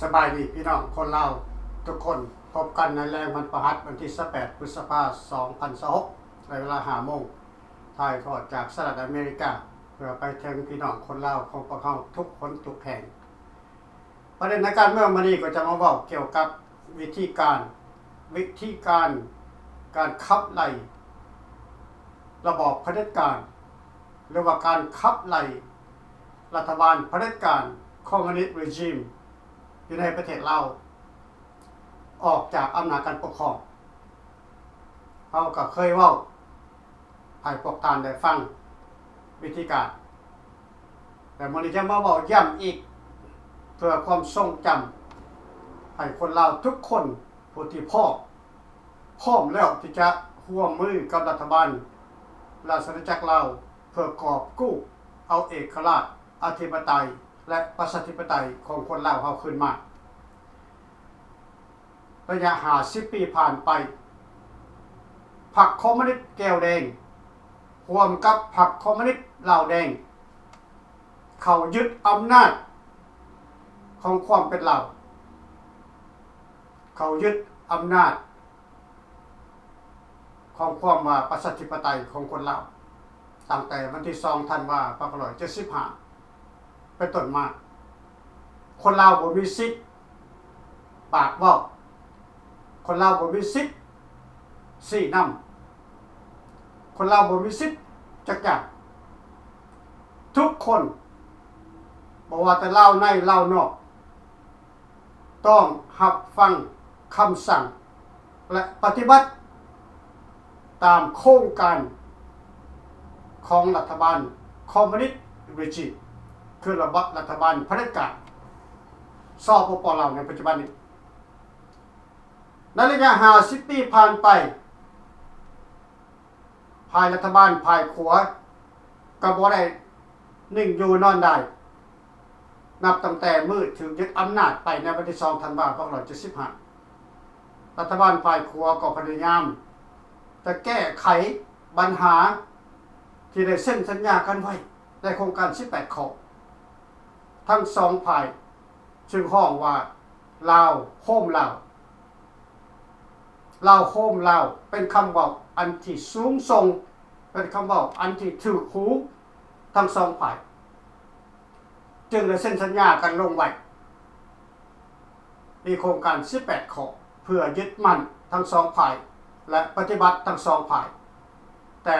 ສະບາຍດີພີ່ນ້ອງຄົນລາວທຸກຄົນ, ພົບກັນໃນແລງວັນພະຫັດ ວັນທີຊາວແປດ ພຶດສະພາ ສອງພັນຊາວຫົກ ໃນເວລາຫ້າໂມງ, ຖ່າຍທອດຈາກສະຫະລັດອາເມລິກາ ເພື່ອໄປເຖິງພີ່ນ້ອງຄົນລາວຂອງພວກເຮົາທຸກຄົນທຸກແຫ່ງ. ປະເດັນໃນການເມືອງມື້ນີ້ກໍຈະມາເວົ້າກ່ຽວກັບວິທີການ, ວິທີການ ການຂັບໄລ່ລະບອບຜະເດັດການ ຫຼືວ່າການຂັບໄລ່ລັດຖະບານຜະເດັດການ ຄອມມູນິດເຣຈິມ ຢູ່ໃນປະເທດລາວ ອອກຈາກອຳນາດການປົກຄອງ. ເຮົາກໍເຄີຍເວົ້າໃຫ້ພວກທ່ານໄດ້ຟັງວິທີການ, ແຕ່ມື້ນີ້ຈະມາເວົ້າຢ້ຳອີກ ເພື່ອຄວາມຊົງຈຳໃຫ້ຄົນລາວທຸກຄົນຜູ້ທີ່ພ້ອມ, ພ້ອມແລ້ວທີ່ຈະຮ່ວມມືກັບລັດຖະບານລາຊະອານາຈັກລາວ ເພື່ອກອບກູ້ເອົາເອກະລາດ, ອະທິປະໄຕ ແລະ ປະຊາທິປະໄຕຂອງຄົນລາວເຮົາຄືນມາ. ໄລຍະຫ້າສິບປີຜ່ານໄປ, ພັກຄອມມູນິດແກ້ວແດງ ຮ່ວມກັບພັກຄອມມູນິດລາວແດງ ເຂົ້າຍຶດອຳນາດຂອງຄວາມເປັນລາວ, ເຂົ້າຍຶດອຳນາດ ຂອງຄວາມວ່າປະຊາທິປະໄຕຂອງຄົນລາວ, ຕັ້ງແຕ່ວັນທີສອງທັນວາ ພັນເກົ້າຮ້ອຍເຈັດສິບຫ້າ ເປັນຕົ້ນມາ, ຄົນລາວບໍ່ມີສິດປາກເວົ້າ, ຄົນລາວບໍ່ມີສິດຊີ້ນຳ, ຄົນລາວບໍ່ມີສິດຈັກຢ່າງ. ທຸກຄົນ, ບໍ່ວ່າແຕ່ລາວໃນລາວນອກ, ຕ້ອງຮັບຟັງຄຳສັ່ງ ແລະ ປະຕິບັດຕາມໂຄງການຂອງລັດຖະບານຄອມມູນິດເຣຈິມ, ຄືລະບອບລັດຖະບານຜະເດັດການ ສປປ ລາວ ໃນປັດຈຸບັນນີ້. ໃນໄລຍະຫ້າສິບປີຜ່ານໄປ, ຝ່າຍລັດຖະບານຝ່າຍຂວາກໍບໍ່ໄດ້ນິ່ງຢູ່ນອນດາຍ, ນັບຕັ້ງແຕ່ມື້ຖືກຍຶດອຳນາດໄປໃນວັນທີສອງທັນວາ ພັນເກົ້າຮ້ອຍເຈັດສິບຫ້າ, ລັດຖະບານຝ່າຍຂວາກໍພະຍາຍາມຈະແກ້ໄຂບັນຫາທີ່ໄດ້ເຊັນສັນຍາກັນໄວ້ໃນໂຄງການສິບແປດຂໍ້ ທັງສອງຝ່າຍ, ຊຶ່ງຮ້ອງວ່າ ລາວໂຮມລາວ. ລາວໂຮມລາວ ເປັນຄຳເວົ້າອັນທີ່ສູງສົ່ງ, ເປັນຄຳເວົ້າອັນທີ່ຖືກຫູທັງສອງຝ່າຍ, ຈຶ່ງໄດ້ເຊັນສັນຍາກັນລົງໄວ້ ມີໂຄງການສິບແປດຂໍ້ ເພື່ອຍຶດໝັ້ນທັງສອງຝ່າຍ ແລະ ປະຕິບັດທັງສອງຝ່າຍ, ແຕ່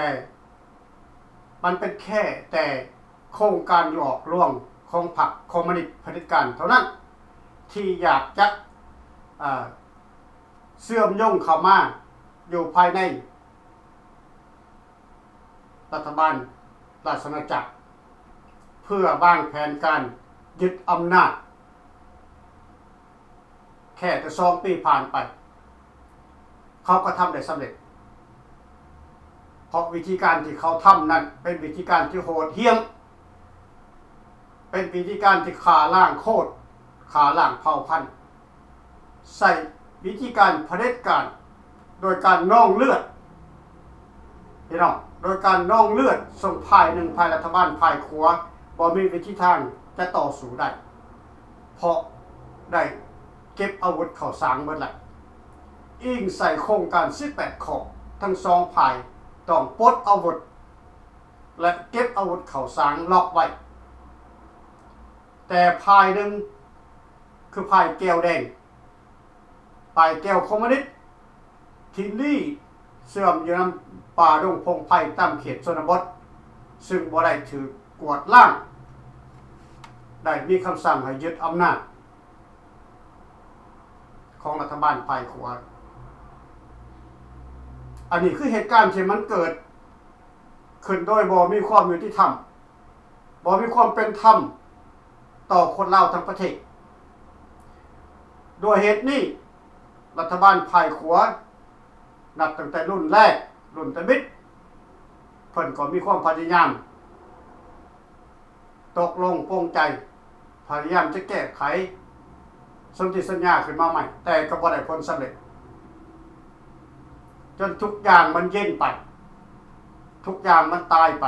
ມັນເປັນແຄ່ແຕ່ໂຄງການຫຼອກລວງຂອງພັກຄອມມູນິດຜະເດັດການເທົ່ານັ້ນ ທີ່ຢາກຈະ ເອີ່ ເຊື່ອມໂຍງເຂົ້າມາຢູ່ພາຍໃນລັດຖະບານລາຊະອານາຈັກ ເພື່ອວາງແຜນການຍຶດອຳນາດ. ແຄ່ແຕ່ສອງປີຜ່ານໄປ, ເຂົາກໍທຳໄດ້ສຳເລັດ, ເພາະວິທີການທີ່ເຂົາທຳນັ້ນ ເປັນວິທີການທີ່ໂຫດຫ້ຽມ, ເປັນວິທີການທີ່ຂ້າລ້າງໂຄດ, ຂ້າລ້າງເຜົ່າພັນ, ໃຊ້ວິທີການຜະເດັດການ ໂດຍການນອງເລືອດ ພີ່ນ້ອງ, ໂດຍການນອງເລືອດ ເຊິ່ງຝ່າຍໜຶ່ງ, ຝ່າຍລັດຖະບານ, ຝ່າຍຂວາ ບໍ່ມີວິທີທາງຈະຕໍ່ສູ້ໄດ້, ເພາະໄດ້ເກັບອາວຸດເຂົ້າສາງເບິດແລ້ວ. ອີງໃສ່ໂຄງການສິບແປດຂໍ້, ທັງສອງຝ່າຍຕ້ອງປົດອາວຸດ ແລະ ເກັບອາວຸດເຂົ້າສາງລັອກໄວ້. ແຕ່ຝ່າຍໜຶ່ງ ຄືຝ່າຍແກ້ວແດງ, ຝ່າຍແກ້ວຄອມມູນິດ ທີ່ລີ້ເຊື່ອມຢູ່ນຳປ່າດົງພົງໄພຕາມເຂດຊົນນະບົດ ຊຶ່ງບໍ່ໄດ້ຖືກກວດລ້າງ, ໄດ້ມີຄຳສັ່ງໃຫ້ຍຶດອຳນາດຂອງລັດຖະບານຝ່າຍຂວາ. ອັນນີ້ຄືເຫດການທີ່ມັນເກີດຂຶ້ນໂດຍບໍ່ມີຄວາມຍຸຕິທຳ, ບໍ່ມີຄວາມເປັນທຳຕໍ່ຄົນລາວທັງປະເທດ. ດ້ວຍເຫດນີ້, ລັດຖະບານຝ່າຍຂວາ ນັບຕັ້ງແຕ່ລຸ້ນແລກ, ລຸ້ນທຳອິດ, ເພິ່ນກໍມີຄວາມພະຍາຍາມຕົກລົງປົງໃຈ, ພະຍາຍາມຈະແກ້ໄຂສົນທິສັນຍາຂຶ້ນມາໃໝ່, ແຕ່ກໍບໍ່ໄດ້ຜົນສຳເລັດ, ຈົນທຸກຢ່າງມັນເຢັນໄປ, ທຸກຢ່າງມັນຕາຍໄປ.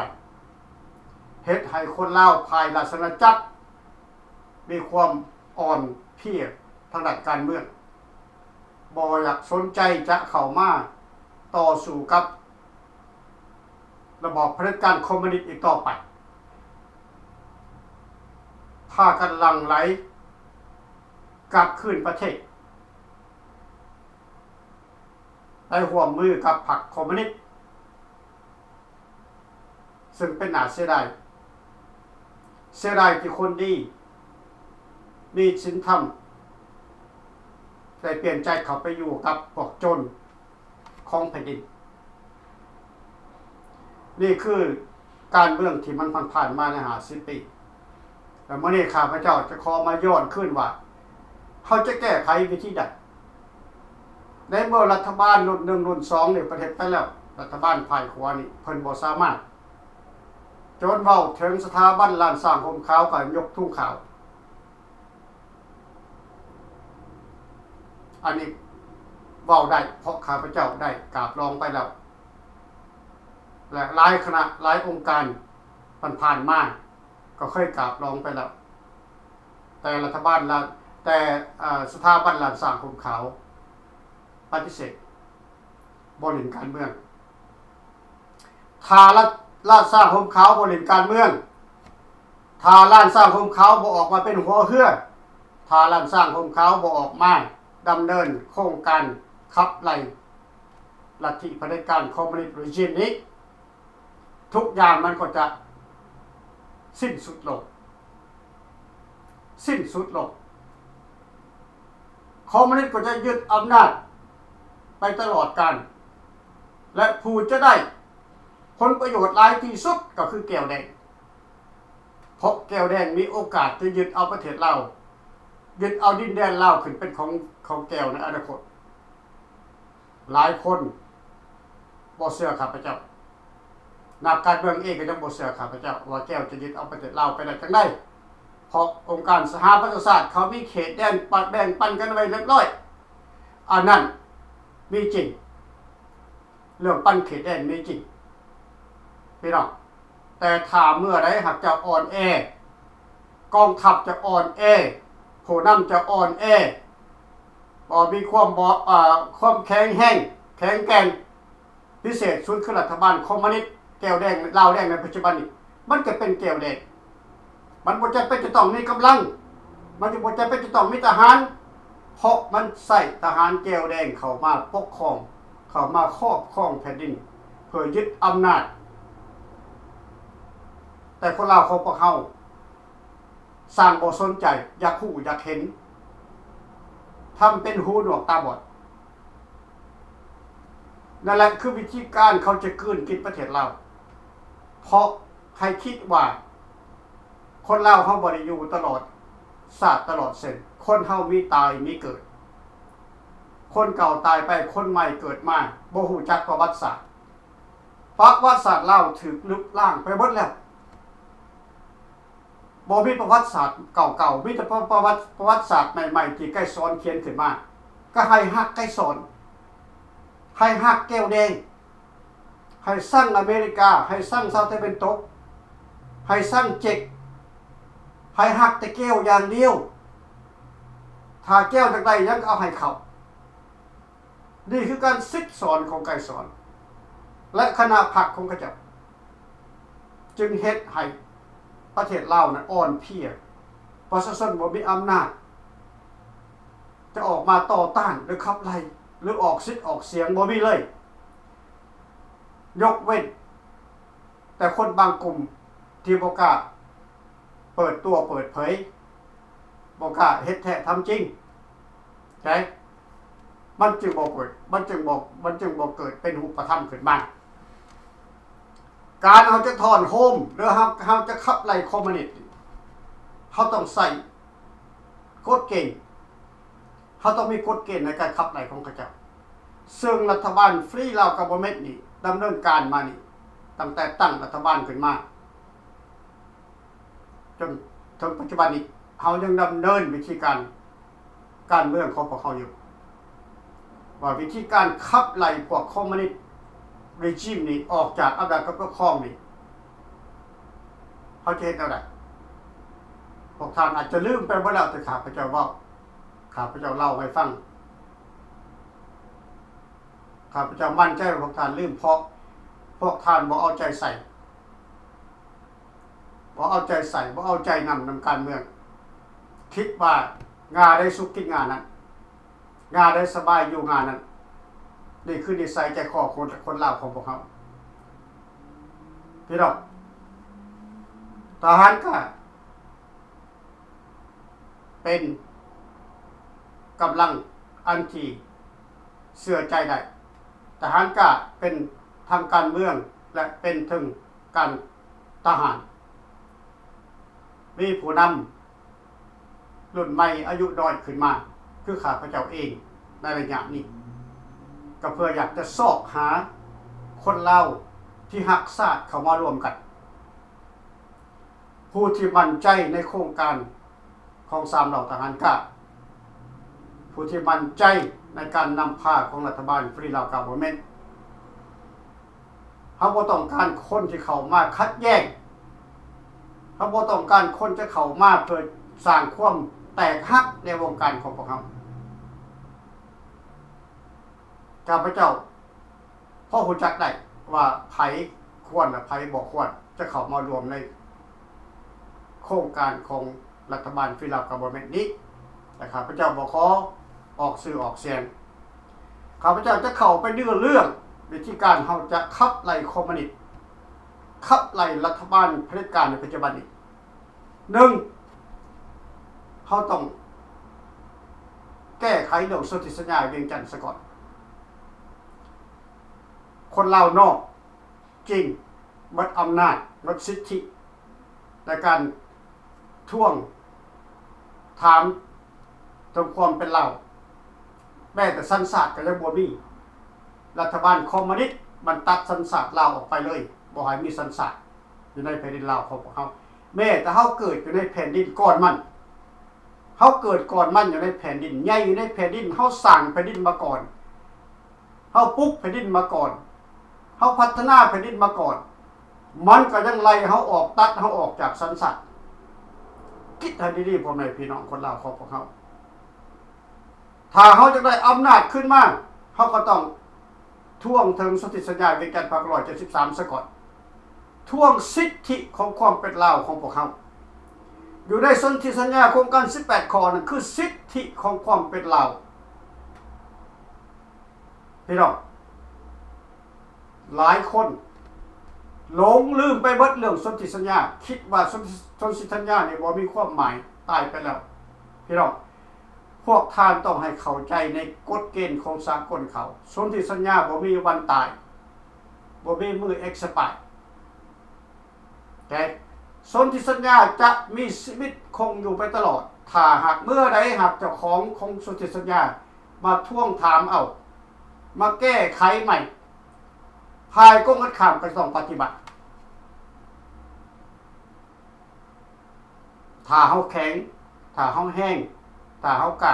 ເຮັດໃຫ້ຄົນລາວພາຍລາຊະອານາຈັກ ມີຄວາມອ່ອນເພຍ ທາງດ້ານການເມືອງ, ບໍ່ຢາກສົນໃຈຈະເຂົ້າມາຕໍ່ສູ້ກັບລະບອບຜະເດັດການຄອມມູນິດອີກຕໍ່ໄປ, ພາກັນຫຼັ່ງໄຫຼກັບຄືນປະເທດ ໄປຮ່ວມມືກັບພັກຄອມມູນິດ, ເຊິ່ງເປັນໜ້າເສຍດາຍ. ເສຍດາຍທີ່ຄົນດີ ມີສິນທຳ ໄດ້ປ່ຽນໃຈເຂົ້າໄປຢູ່ກັບພວກໂຈນຂອງແຜ່ນດິນ. ນີ້ຄືການເມືອງທີ່ມັນຜ່ານໆມາໃນຫ້າສິບປີ. ແລະ ມື້ນີ້ຂ້າພະເຈົ້າຈະຂໍມາຍ້ອນຄືນວ່າ ເຮົາຈະແກ້ໄຂວິທີໃດ? ໃນເມື່ອລັດຖະບານລຸ້ນໜຶ່ງ ລຸ້ນສອງ ນີ້ປະເທດໄປແລ້ວ, ລັດຖະບານຝ່າຍຂວານີ້ເພິ່ນບໍ່ສາມາດ, ຈົນເວົ້າເຖິງສະຖາບັນລ້ານຊ້າງຫົ່ມຂາວກໍຍົກທຸງຂາວ. ອັນນີ້ເວົ້າໄດ້ ເພາະຂ້າພະເຈົ້າໄດ້ກາບລອງໄປແລ້ວ ແລະ ຫຼາຍຄະນະ ຫຼາຍອົງການຜ່ານໆມາ ກໍເຄີຍກາບລອງໄປແລ້ວ, ແຕ່ລັດຖະບານລະ ແຕ່ ເອີ ສະຖາບັນລ້ານຊ້າງຫົ່ມຂາວປະຕິເສດ ບໍ່ເຫຼັ້ນການເມືອງ. ຖ້າລັດ ລ້ານຊ້າງຫົ່ມຂາວບໍ່ເຫຼັ້ນການເມືອງ, ຖ້າລ້ານຊ້າງຫົ່ມຂາວບໍ່ອອກມາເປັນຫົວເຮືອ, ຖ້າລ້ານຊ້າງຫົ່ມຂາວບໍ່ອອກມາດຳເນີນໂຄງການຂັບໄລ່ລັດທິຜະເດັດການຄອມມູນິດເຣຈິມນີ້, ທຸກຢ່າງມັນກໍຈະສິ້ນສຸດລົງ, ສິ້ນສຸດລົງ. ຄອມມູນິດກໍຈະຍຶດອຳນາດໄປຕະຫຼອດການ ແລະ ຜູ້ຈະໄດ້ຜົນປະໂຫຍດຫຼາຍທີ່ສຸດກໍຄືແກວແດງ, ເພາະແກວແດງມີໂອກາດຈະຍຶດເອົາປະເທດລາວ, ຍຶດເອົາດິນແດນລາວຂຶ້ນເປັນຂອງ ຂອງແກວໃນອະນາຄົດ. ຫຼາຍຄົນບໍ່ເຊື່ອຂ້າພະເຈົ້າ, ນັກການເມືອງເອງກໍຍັງບໍ່ເຊື່ອຂ້າພະເຈົ້າວ່າແກວຈະຍຶດເອົາປະເທດລາວໄປໄດ້ຈັ່ງໃດ, ເພາະອົງການສະຫະປະຊາຊາດເຂົາມີເຂດແດນປະ ແບ່ງປັນກັນໄວ້ຮຽບຮ້ອຍ. ອັນນັ້ນມີຈິງ, ເລື່ອງປັນເຂດແດນມີຈິງ ພີ່ນ້ອງ. ແຕ່ຖ້າເມື່ອໃດຫາກເຈົ້າອ່ອນແອ, ກອງທັບຈະອ່ອນແອ, ຜູ້ນຳຈະອ່ອນແອ, ບໍ່ມີຄວາມ ບໍ່ ເອີ ຄວາມແຂງແຮງ ແຂງແກ່ນ, ພິເສດສຸດຄືລັດຖະບານຄອມມູນິດແກວແດງ ລາວແດງໃນປັດຈຸບັນນີ້, ມັນຈະເປັນແກວແດງ. ມັນບໍ່ຈຳເປັນຈະຕ້ອງມີກຳລັງ, ມັນຈະບໍ່ຈຳເປັນຈະຕ້ອງມີທະຫານ, ເພາະມັນໃຊ້ທະຫານແກວແດງເຂົ້າມາປົກຄອງ, ເຂົ້າມາຄອບຄອງແຜ່ນດິນ ເພື່ອຍຶດອຳນາດ. ແຕ່ຄົນລາວຂອງພວກເຮົາຊ່າງບໍ່ສົນໃຈ, ຢາກຮູ້ຢາກເຫັນ, ທຳເປັນຫູໜວກຕາບອດ. ນັ້ນແຫຼະຄືວິທີການເຂົາຈະກືນກິນປະເທດລາວ, ເພາະໃຫ້ຄິດວ່າຄົນລາວເຮົາບໍ່ໄດ້ຢູ່ຕະຫຼອດຊາດຕະຫຼອດເສັ້ນ, ຄົນເຮົາມີຕາຍມີເກີດ, ຄົນເກົ່າຕາຍໄປ ຄົນໃໝ່ເກີດມາ, ບໍ່ຮູ້ຈັກປະຫວັດສາດ. ປະຫວັດສາດລາວຖືກລຶບລ້າງໄປເບິດແລ້ວ. ບໍ່ມີປະຫວັດສາດເກົ່າໆ, ມີແຕ່ປະ ປະຫວັດ ປະຫວັດສາດໃໝ່ໆ ທີ່ໄກສອນຂຽນຂຶ້ນມາ. ກໍໃຫ້ຮັກໄກສອນ, ໃຫ້ຮັກແກວແດງ, ໃຫ້ຊັງອາເມລິກາ, ໃຫ້ຊັງຊາວຕາເວັນຕົກ, ໃຫ້ຊັງເຈັກ, ໃຫ້ຮັກແຕ່ແກວຢ່າງດຽວ. ຖ້າແກວຢາກໄດ້ຫຍັງກໍເອົາໃຫ້ເຂົາ. ນີ້ຄືການສິດສອນຂອງໄກສອນ ແລະ ຄະນະພັກຂອງເຂົາເຈົ້າ, ຈຶ່ງເຮັດໃຫ້ປະເທດລາວນັ້ນອ່ອນເພຍ, ປະຊາຊົນບໍ່ມີອຳນາດ ຈະອອກມາຕໍ່ຕ້ານ ຫຼື ຂັບໄລ່ ຫຼື ອອກສິດອອກສຽງ ບໍ່ມີເລີຍ. ຍົກເວັ້ນແຕ່ຄົນບາງກຸ່ມທີ່ບໍ່ກ້າເປີດຕົວເປີດເຜີຍ, ບໍ່ກ້າເຮັດແທ້ທຳຈິງ. ໃຈ ມັນຈຶ່ງບໍ່ເກີດ, ມັນຈຶ່ງບໍ່, ມັນຈຶ່ງບໍ່ເກີດເປັນຮູບປະທຳຂຶ້ນມາ. ການເຮົາຈະຖອນໂຮມ ຫຼື ເຮົາ, ເຮົາຈະຂັບໄລ່ຄອມມູນິດ, ເຮົາຕ້ອງໃຊ້ກົດເກນ, ເຮົາຕ້ອງມີກົດເກນໃນການຂັບໄລ່ຂອງເຂົາເຈົ້າ. ເຊິ່ງລັດຖະບານ Free Lao Government ນີ້ ດຳເນີນການມານີ້ ຕັ້ງແຕ່ຕັ້ງລັດຖະບານຂຶ້ນມາ ຈົນເຖິງປັດຈຸບັນນີ້ ເຮົາຍັງດຳເນີນວິທີການການເມືອງຂອງພວກເຮົາຢູ່ ວ່າວິທີການຂັບໄລ່ພວກຄອມມູນິດເຣຈິມນີ້ອອກຈາກອຳນາດການປົກຄອງນີ້ ເຮົາຈະເຮັດແນວໃດ? ພວກທ່ານອາດຈະລືມໄປເບິດແລ້ວ ທີ່ຂ້າພະເຈົ້າເວົ້າ ຂ້າພະເຈົ້າເລົ່າໃຫ້ຟັງ. ຂ້າພະເຈົ້າໝັ້ນໃຈວ່າພວກທ່ານລືມ ເພາະພວກທ່ານບໍ່ເອົາໃຈໃສ່, ບໍ່ເອົາໃຈໃສ່, ບໍ່ເອົາໃຈນຳ, ນຳການເມືອງ. ຄິດວ່າງ່າໃດສຸກກິນງ່ານັ້ນ, ງ່າໃດສະບາຍຢູ່ງ່ານັ້ນ. ນີ້ຄືນິໄສໃຈຄໍຂອງຄົນລາວຂອງພວກເຮົາ. ພີ່ນ້ອງ, ທະຫານກາ ເປັນກຳລັງອັນທີ່ເຊື່ອໃຈໄດ້. ທະຫານກາເປັນທັງການເມືອງ ແລະ ເປັນເຖິງການທະຫານ. ມີຜູ້ນຳລຸ້ນໃໝ່ອາຍຸນ້ອຍຂຶ້ນມາ ຄືຂ້າພະເຈົ້າເອງໃນໄລຍະນີ້ ກໍເພື່ອຢາກຈະຊອກຫາຄົນລາວທີ່ຮັກຊາດເຂົ້າມາລວມກັນ. ຜູ້ທີ່ໝັ້ນໃຈໃນໂຄງການຂອງສາມເຫຼົ່າທະຫານກ້າ, ຜູ້ທີ່ໝັ້ນໃຈໃນການນຳພາຂອງລັດຖະບານ Free Lao Government. ເຮົາບໍ່ຕ້ອງການຄົນທີ່ເຂົ້າມາຂັດແຍ້ງ, ເຮົາບໍ່ຕ້ອງການຄົນຈະເຂົ້າມາເພື່ອສ້າງຄວາມແຕກຫັກໃນວົງການຂອງພວກເຮົາ. ຂ້າພະເຈົ້າ ພໍຮູ້ຈັກໄດ້ວ່າໃຜຄວນ ແລະ ໃຜບໍ່ຄວນຈະເຂົ້າມາຮ່ວມໃນໂຄງການຂອງລັດຖະບານ Free Lao Government ນີ້, ແລະ ຂ້າພະເຈົ້າບໍ່ຂໍອອກຊື່ອອກສຽງ. ຂ້າພະເຈົ້າຈະເຂົ້າໄປເນື້ອເລື່ອງ ວິທີການເຮົາຈະຂັບໄລ່ຄອມມູນິດ, ຂັບໄລ່ລັດຖະບານຜະເດັດການໃນປັດຈຸບັນນີ້. ໜຶ່ງ, ເຮົາຕ້ອງແກ້ໄຂເລື່ອງສົນທິສັນຍາວຽງຈັນສາກ່ອນ. ຄົນລາວນອກຈິງ ໝົດອຳນາດ, ໝົດສິດທິໃນການທວງຖາມເຖິງຄວາມເປັນລາວ, ແມ້ແຕ່ສັນຊາດກໍຍັງບໍ່ມີ. ລັດຖະບານຄອມມູນິດມັນຕັດສັນຊາດລາວອອກໄປເລີຍ, ບໍ່ໃຫ້ມີສັນຊາດ ຢູ່ໃນແຜ່ນດິນລາວຂອງພວກເຮົາ. ແມ້ແຕ່ເຮົາເກີດຢູ່ໃນແຜ່ນດິນກ່ອນມັນ, ເຮົາເກີດກ່ອນມັນຢູ່ໃນແຜ່ນດິນ, ໃຫຍ່ຢູ່ໃນແຜ່ນດິນ, ເຮົາສ້າງແຜ່ນດິນມາກ່ອນ, ເຮົາປຸກແຜ່ນດິນມາກ່ອນ, ເຮົາພັດທະນາແຜ່ນດິນມາກ່ອນ, ມັນກໍຍັງໄລ່ເຮົາອອກ, ຕັດເຮົາອອກຈາກສັນຊາດ. ຄິດໃຫ້ດີໆ ພໍ່ແມ່ພີ່ນ້ອງຄົນລາວຂອງພວກເຮົາ. ຖ້າເຮົາຢາກໄດ້ອຳນາດຄືນມາ, ເຮົາກໍຕ້ອງທວງເຖິງສົນທິສັນຍາວຽງຈັນ ພັນເກົ້າຮ້ອຍເຈັດສິບສາມ ຊະກ່ອນ, ທວງສິດທິຂອງຄວາມເປັນລາວຂອງພວກເຮົາ. ຢູ່ໃນສົນທິສັນຍາໂຄງການສິບແປດຂໍ້ນັ້ນ ຄືສິດທິຂອງຄວາມເປັນລາວ. ພີ່ນ້ອງ, ຫຼາຍຄົນຫຼົງລືມໄປເບິດເລື່ອງສົນທິສັນຍາ, ຄິດວ່າສົນ ສົນທິສັນຍານີ້ບໍ່ມີຄວາມໝາຍ, ຕາຍໄປແລ້ວ. ພີ່ນ້ອງ, ພວກທ່ານຕ້ອງໃຫ້ເຂົ້າໃຈໃນກົດເກນຂອງສາກົນເຂົາ. ສົນທິສັນຍາບໍ່ມີວັນຕາຍ, ບໍ່ມີມື້ expire. ແຕ່ສົນທິສັນຍາຈະມີຊີວິດຄົງຢູ່ໄປຕະຫຼອດ ຖ້າຫາກເມື່ອໃດຫາກເຈົ້າຂອງຂອງສົນທິສັນຍາມາທວງຖາມເອົາ, ມາແກ້ໄຂໃໝ່, ຝ່າຍກົງກັນຂ້າມກໍຈະຕ້ອງປະຕິບັດ. ຖ້າເຮົາແຂງ, ຖ້າເຮົາແຮງ, ຖ້າເຮົາກ້າ,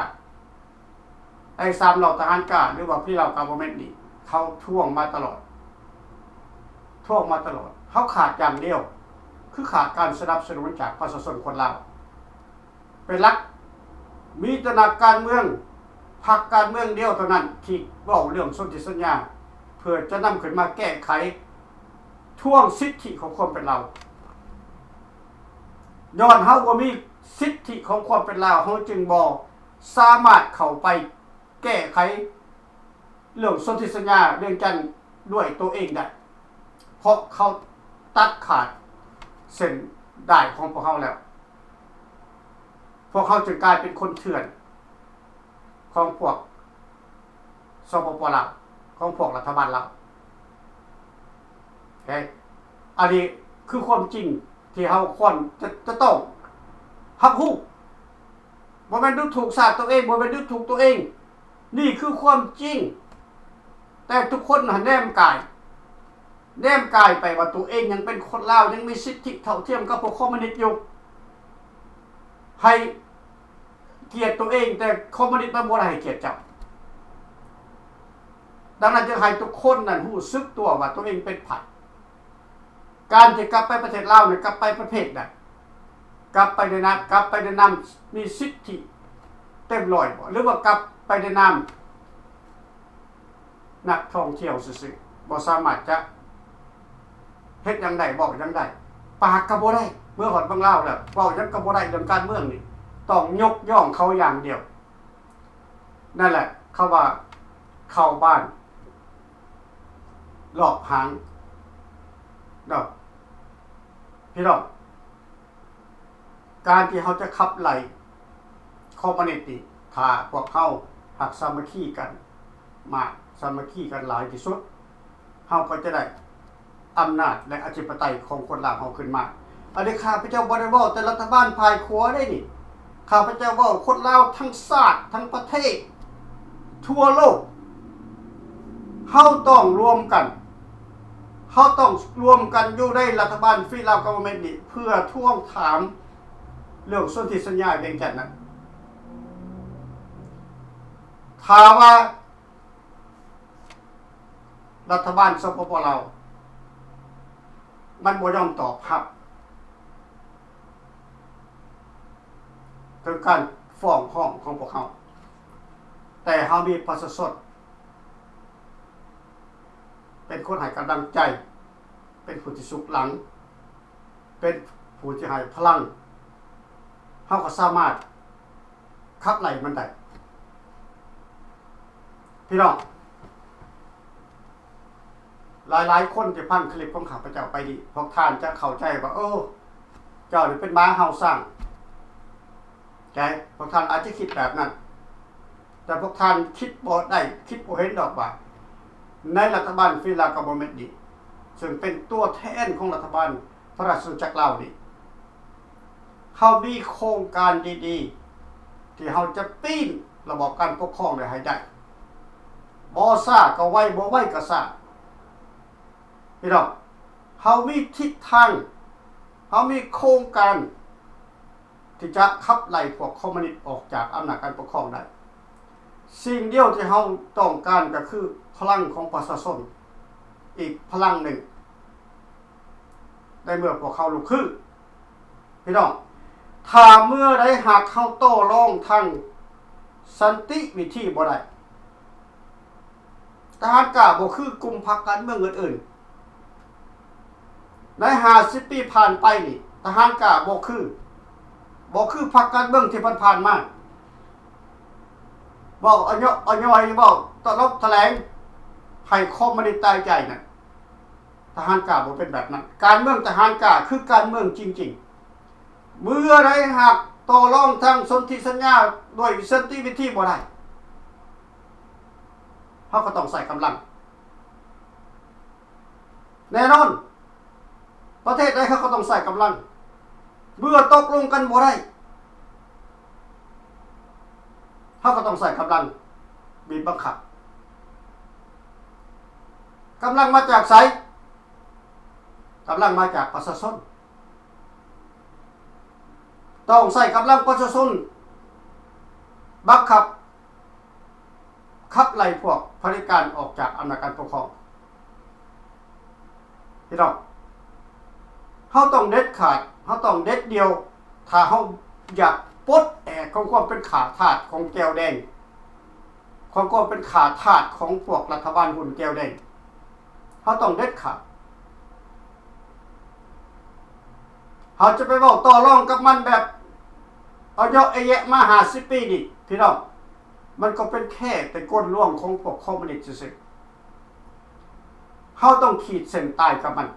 ໄອ້ສາມເຫຼົ່າທະຫານກ້າ ຫຼືວ່າ Free Lao Government ນີ້ ເຂົາທວງມາຕະຫຼອດ, ທວງມາຕະຫຼອດ. ເຮົາຂາດຢ່າງດຽວ ຄືຂາດການສະໜັບສະໜູນຈາກປະຊາຊົນຄົນລາວເປັນຫຼັກ. ມີແຕ່ນັກການເມືອງ, ພັກການເມືອງດຽວເທົ່ານັ້ນທີ່ເວົ້າເລື່ອງສົນທິສັນຍາ ເພື່ອຈະນຳຂຶ້ນມາແກ້ໄຂ ທວງສິດທິຂອງຄວາມເປັນລາວ. ຍ້ອນເຮົາບໍ່ມີສິດທິຂອງຄວາມເປັນລາວ, ເຮົາຈຶ່ງບໍ່ສາມາດເຂົ້າໄປແກ້ໄຂເລື່ອງສົນທິສັນຍາວຽງຈັນດ້ວຍໂຕເອງໄດ້, ເພາະເຂົາຕັດຂາດເສັ້ນດ້າຍຂອງພວກເຮົາແລ້ວ. ພວກເຮົາຈຶ່ງກາຍເປັນຄົນເຖື່ອນຂອງພວກ ສປປ ລາວ, ຂອງພວກລັດຖະບານລາວ. ເອີ ອັນນີ້ຄືຄວາມຈິງທີ່ເຮົາຄວນຈະ ຈະຕ້ອງຮັບຮູ້. ບໍ່ແມ່ນດູຖູກຊາດໂຕເອງ, ບໍ່ແມ່ນດູຖູກໂຕເອງ. ນີ້ຄືຄວາມຈິງ. ແຕ່ທຸກຄົນຫັ້ນແນມກາຍ, ແນມກາຍໄປວ່າໂຕເອງຍັງເປັນຄົນລາວ, ຍັງມີສິດທິເທົ່າທຽມກັບພວກຄອມມູນິດຢູ່. ໃຫ້ກຽດໂຕເອງ, ແຕ່ຄອມມູນິດມັນບໍ່ໄດ້ໃຫ້ກຽດເຈົ້າ. ດັ່ງນັ້ນຈຶ່ງໃຫ້ທຸກຄົນນັ້ນຮູ້ສຶກຕົວວ່າໂຕເອງເປັນໃຜ. ການທີ່ກັບໄປປະເທດລາວນັ້ນ ກັບໄປປະເພດໃດ? ກັບໄປໃນນາມ, ກັບໄປໃນນາມມີສິດທິ ເຕັມຮ້ອຍບໍ ຫຼືວ່າກັບໄປໃນນາມນັກທ່ອງທ່ຽວຊື່ໆ ບໍ່ສາມາດຈະເຮັດຫຍັງໄດ້ ເວົ້າຫຍັງໄດ້ ປາກກໍບໍ່ໄດ້ ເມື່ອຮອດເມືອງລາວແລ້ວ ເວົ້າຫຍັງກໍບໍ່ໄດ້ ເລື່ອງການເມືອງນີ້ ຕ້ອງຍົກຍ້ອງເຂົາຢ່າງດຽວ. ນັ້ນແຫຼະ ເຂົາວ່າເຂົ້າບ້ານລອບຫາງເນາະ ພີ່ນ້ອງ. ການທີ່ເຮົາຈະຂັບໄລ່ຄອມມູນິດນີ້ ຖ້າພວກເຮົາຫາກສາມັກຄີກັນ ມາສາມັກຄີກັນຫຼາຍທີ່ສຸດ ເຮົາກໍຈະໄດ້ອຳນາດ ແລະ ອະທິປະໄຕຂອງຄົນລາວເຮົາຂຶ້ນມາ. ອັນນີ້ຂ້າພະເຈົ້າບໍ່ໄດ້ເວົ້າແຕ່ລັດຖະບານຝ່າຍຂວາເດ້ນີ້ ຂ້າພະເຈົ້າເວົ້າຄົນລາວທັງຊາດ ທັງປະເທດ ທົ່ວໂລກ ເຮົາຕ້ອງລວມກັນ ເຮົາຕ້ອງລວມກັນຢູ່ໃນລັດຖະບານ Free Lao Government ນີ້ ເພື່ອທວງຖາມເລື່ອງສົນທິສັນຍາວຽງຈັນນັ້ນ. ຖ້າວ່າລັດຖະບານ ສປປ ລາວ ມັນບໍ່ຍອມຕອບຮັບເຖິງການຟ້ອງຮ້ອງຂອງພວກເຮົາ, ແຕ່ເຮົາມີປະຊາຊົນເປັນຄົນໃຫ້ກຳລັງໃຈ, ເປັນຜູ້ທີ່ຊຸກຫຼັງ, ເປັນຜູ້ທີ່ໃຫ້ພະລັງ, ເຮົາກໍສາມາດ ຂັບໄລ່ມັນໄດ້. ພີ່ນ້ອງ ຫຼາຍໆຄົນທີ່ຟັງຄລິບຂອງຂ້າພະເຈົ້າໄປນີ້ ພວກທ່ານຈະເຂົ້າໃຈວ່າ ເອີ ເຈົ້ານີ້ເປັນໝາເຫົ່າຊ້າງ. ໃຈ ພວກທ່ານອາດຈະຄິດແບບນັ້ນ, ແຕ່ພວກທ່ານຄິດບໍ່ໄດ້ ຄິດບໍ່ເຫັນດອກວ່າ ໃນລັດຖະບານ Free Lao Government ນີ້ ເຊິ່ງເປັນຕົວແທນຂອງລັດຖະບານ ພະລາຊະອານາຈັກລາວນີ້ ເຮົາມີໂຄງການດີໆ ທີ່ເຮົາຈະປີ້ນລະບອບການປົກຄອງໄດ້ໃຫ້ໄດ້ ບໍ່ຊ້າກໍໄວ ບໍ່ໄວກໍຊ້າ. ພີ່ນ້ອງ ເຮົາມີທິດທາງ ເຮົາມີໂຄງການທີ່ຈະຂັບໄລ່ພວກຄອມມູນິດອອກຈາກອຳນາດການປົກຄອງໄດ້. ສິ່ງດຽວທີ່ເຮົາຕ້ອງການກໍຄືພະລັງຂອງປະຊາຊົນອີກພະລັງໜຶ່ງ ໃນເມື່ອພວກເຮົາລຸກຄືນ. ພີ່ນ້ອງ ຖ້າເມື່ອໃດຫາກເຮົາຕໍ່ລອງທາງສັນຕິວິທີບໍ່ໄດ້, ທະຫານກ້າບໍ່ຄືກຸ່ມພັກການເມືອງອື່ນໆ ໃນຫ້າສິບປີຜ່ານໄປນີ້ ທະຫານກ້າບໍ່ຄື ບໍ່ຄືພັກການເມືອງທີ່ຜ່ານໆມາ ເວົ້າອະຍໍອະຍ່ອຍ ເວົ້າຕະຫຼົບຕະແຫຼງໃຫ້ຄອມມູນິດຕາຍໃຈນັ້ນ. ທະຫານກ້າບໍ່ເປັນແບບນັ້ນ. ການເມືອງທະຫານກ້າຄືການເມືອງຈິງໆ. ເມື່ອໃດຫາກຕໍ່ລອງທາງສົນທິສັນຍາດ້ວຍສັນຕິວິທີບໍ່ໄດ້, ເຮົາກໍຕ້ອງໃຊ້ກຳລັງ. ແນ່ນອນ, ປະເທດໃດເຂົາກໍຕ້ອງໃຊ້ກຳລັງ. ເມື່ອຕົກລົງກັນບໍ່ໄດ້, ເຮົາກໍຕ້ອງໃຊ້ກຳລັງບີບບັງຄັບ. ກຳລັງມາຈາກໃສ? ກຳລັງມາຈາກປະຊາຊົນ. ຕ້ອງໃຊ້ກຳລັງປະຊາຊົນບັງຄັບ ຂັບໄລ່ພວກຜະເດັດການອອກຈາກອຳນາດການປົກຄອງ. ພີ່ນ້ອງ, ເຮົາຕ້ອງເດັດຂາດ, ເຮົາຕ້ອງເດັດດ່ຽວ, ຖ້າເຮົາຢາກປົດແອກຂອງຄວາມເປັນຂ້າທາດຂອງແກວແດງ, ຂອງຄວາມເປັນຂ້າທາດຂອງພວກລັດຖະບານຫຸ້ນແກວແດງ, ເຮົາຕ້ອງເດັດຂາດ. ເຮົາຈະໄປເວົ້າຕໍ່ລອງກັບມັນແບບເອົາເຍາະເອແຍະມາຫ້າສິບປີນີ້ ພີ່ນ້ອງ, ມັນກໍເປັນແຄ່ແຕ່ກົນລວງຂອງພວກຄອມມູນິດຊື່ໆ. ເຮົາຕ້ອງຂີດເສັ້ນຕາຍກັບມັນ.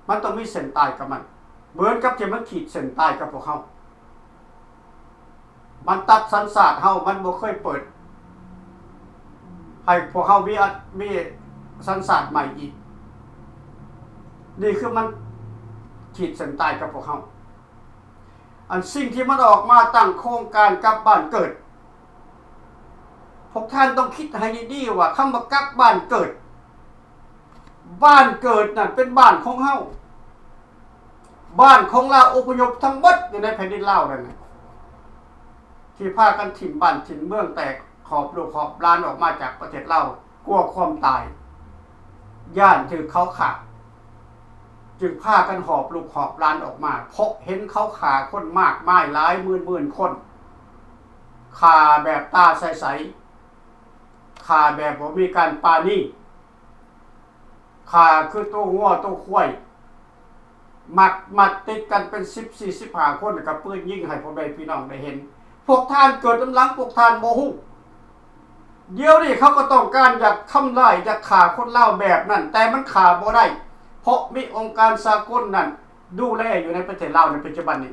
ມັນຕ້ອງມີເສັ້ນຕາຍກັບມັນ, ເໝືອນກັບທີ່ມັນຂີດເສັ້ນຕາຍກັບພວກເຮົາ. ມັນຕັດສັນຊາດເຮົາ, ມັນບໍ່ເຄີຍເປີດໃຫ້ພວກເຮົາມີ ມີສັນຊາດໃໝ່ອີກ. ນີ້ຄືມັນຂີດເສັ້ນຕາຍກັບພວກເຮົາ. ອັນສິ່ງທີ່ມັນອອກມາຕັ້ງໂຄງການກັບບ້ານເກີດ, ພວກທ່ານຕ້ອງຄິດໃຫ້ດີໆວ່າ ຄຳວ່າກັບບ້ານເກີດ, ບ້ານເກີດນັ້ນເປັນບ້ານຂອງເຮົາ, ບ້ານຂອງລາວອົບພະຍົບທັງໝົດຢູ່ໃນແຜ່ນດິນລາວນັ້ນນະ, ທີ່ພາກັນຖິ້ມບ້ານຖິ້ມເມືອງ ແຕ່ຄອບລູກຄອບຫຼານອອກມາຈາກປະເທດລາວ ກົວຄວາມຕາຍ, ຢ້ານຖືກເຂົາຂ້າ. ຈຶ່ງພາກັນຫອບລູກຫອບຫຼານອອກມາ ເພາະເຫັນເຂົາຂ້າຄົນມາກມາຍຫຼາຍໝື່ນໆຄົນ, ຂ້າແບບຕາໃສໆ, ຂ້າແບບບໍ່ມີການປານີ, ຂ້າຄືໂຕງົວໂຕຄວາຍ, ມັດ ມັດຕິດກັນເປັນສິບ ສີ່ ສິບຫ້າຄົນ ແລ້ວກໍປືນຍິງໃຫ້ພໍ່ແມ່ພີ່ນ້ອງໄດ້ເຫັນ. ພວກທ່ານເກີດນຳຫຼັງ, ພວກທ່ານບໍ່ຮູ້. ດຽວນີ້ເຂົາກໍຕ້ອງການຢາກທຳລາຍ, ຢາກຂ້າຄົນລາວແບບນັ້ນ, ແຕ່ມັນຂ້າບໍ່ໄດ້, ເພາະມີອົງການສາກົນນັ້ນດູແລຢູ່ໃນປະເທດລາວໃນປັດຈຸບັນນີ້.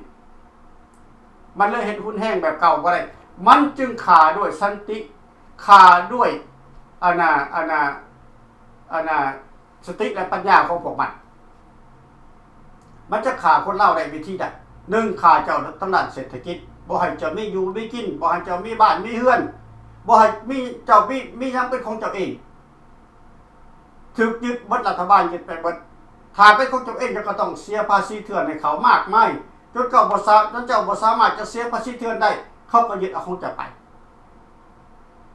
ມັນເລີຍເຮັດຮຸນແຮງແບບເກົ່າບໍ່ໄດ້. ມັນຈຶ່ງຂ້າດ້ວຍສັນຕິ, ຂ້າດ້ວຍ ອັນນ່າ ອັນນ່າ ອັນນ່າ ສະຕິ ແລະ ປັນຍາຂອງພວກມັນ. ມັນຈະຂ້າຄົນລາວໄດ້ວິທີໃດ? ໜຶ່ງ ຂ້າເຈົ້າທາງດ້ານເສດຖະກິດ, ບໍ່ໃຫ້ເຈົ້າມີຢູ່ມີກິນ, ບໍ່ໃຫ້ເຈົ້າມີບ້ານມີເຮືອນ, ບໍ່ໃຫ້ມີ ເຈົ້າມີ ມີຫຍັງເປັນຂອງເຈົ້າເອງ. ຖືກຍຶດເບິດ, ລັດຖະບານຍຶດໄປເບິດ. ຖ້າເປັນຂອງເຈົ້າເອງ, ເຈົ້າກໍຕ້ອງເສຍພາສີເຖື່ອນໃຫ້ເຂົາມາກມາຍ, ຈົນເຈົ້າບໍ່ສາ ຈົນເຈົ້າບໍ່ສາມາດຈະເສຍພາສີເຖື່ອນໄດ້, ເຂົາກໍຍຶດເອົາຂອງເຈົ້າໄປ.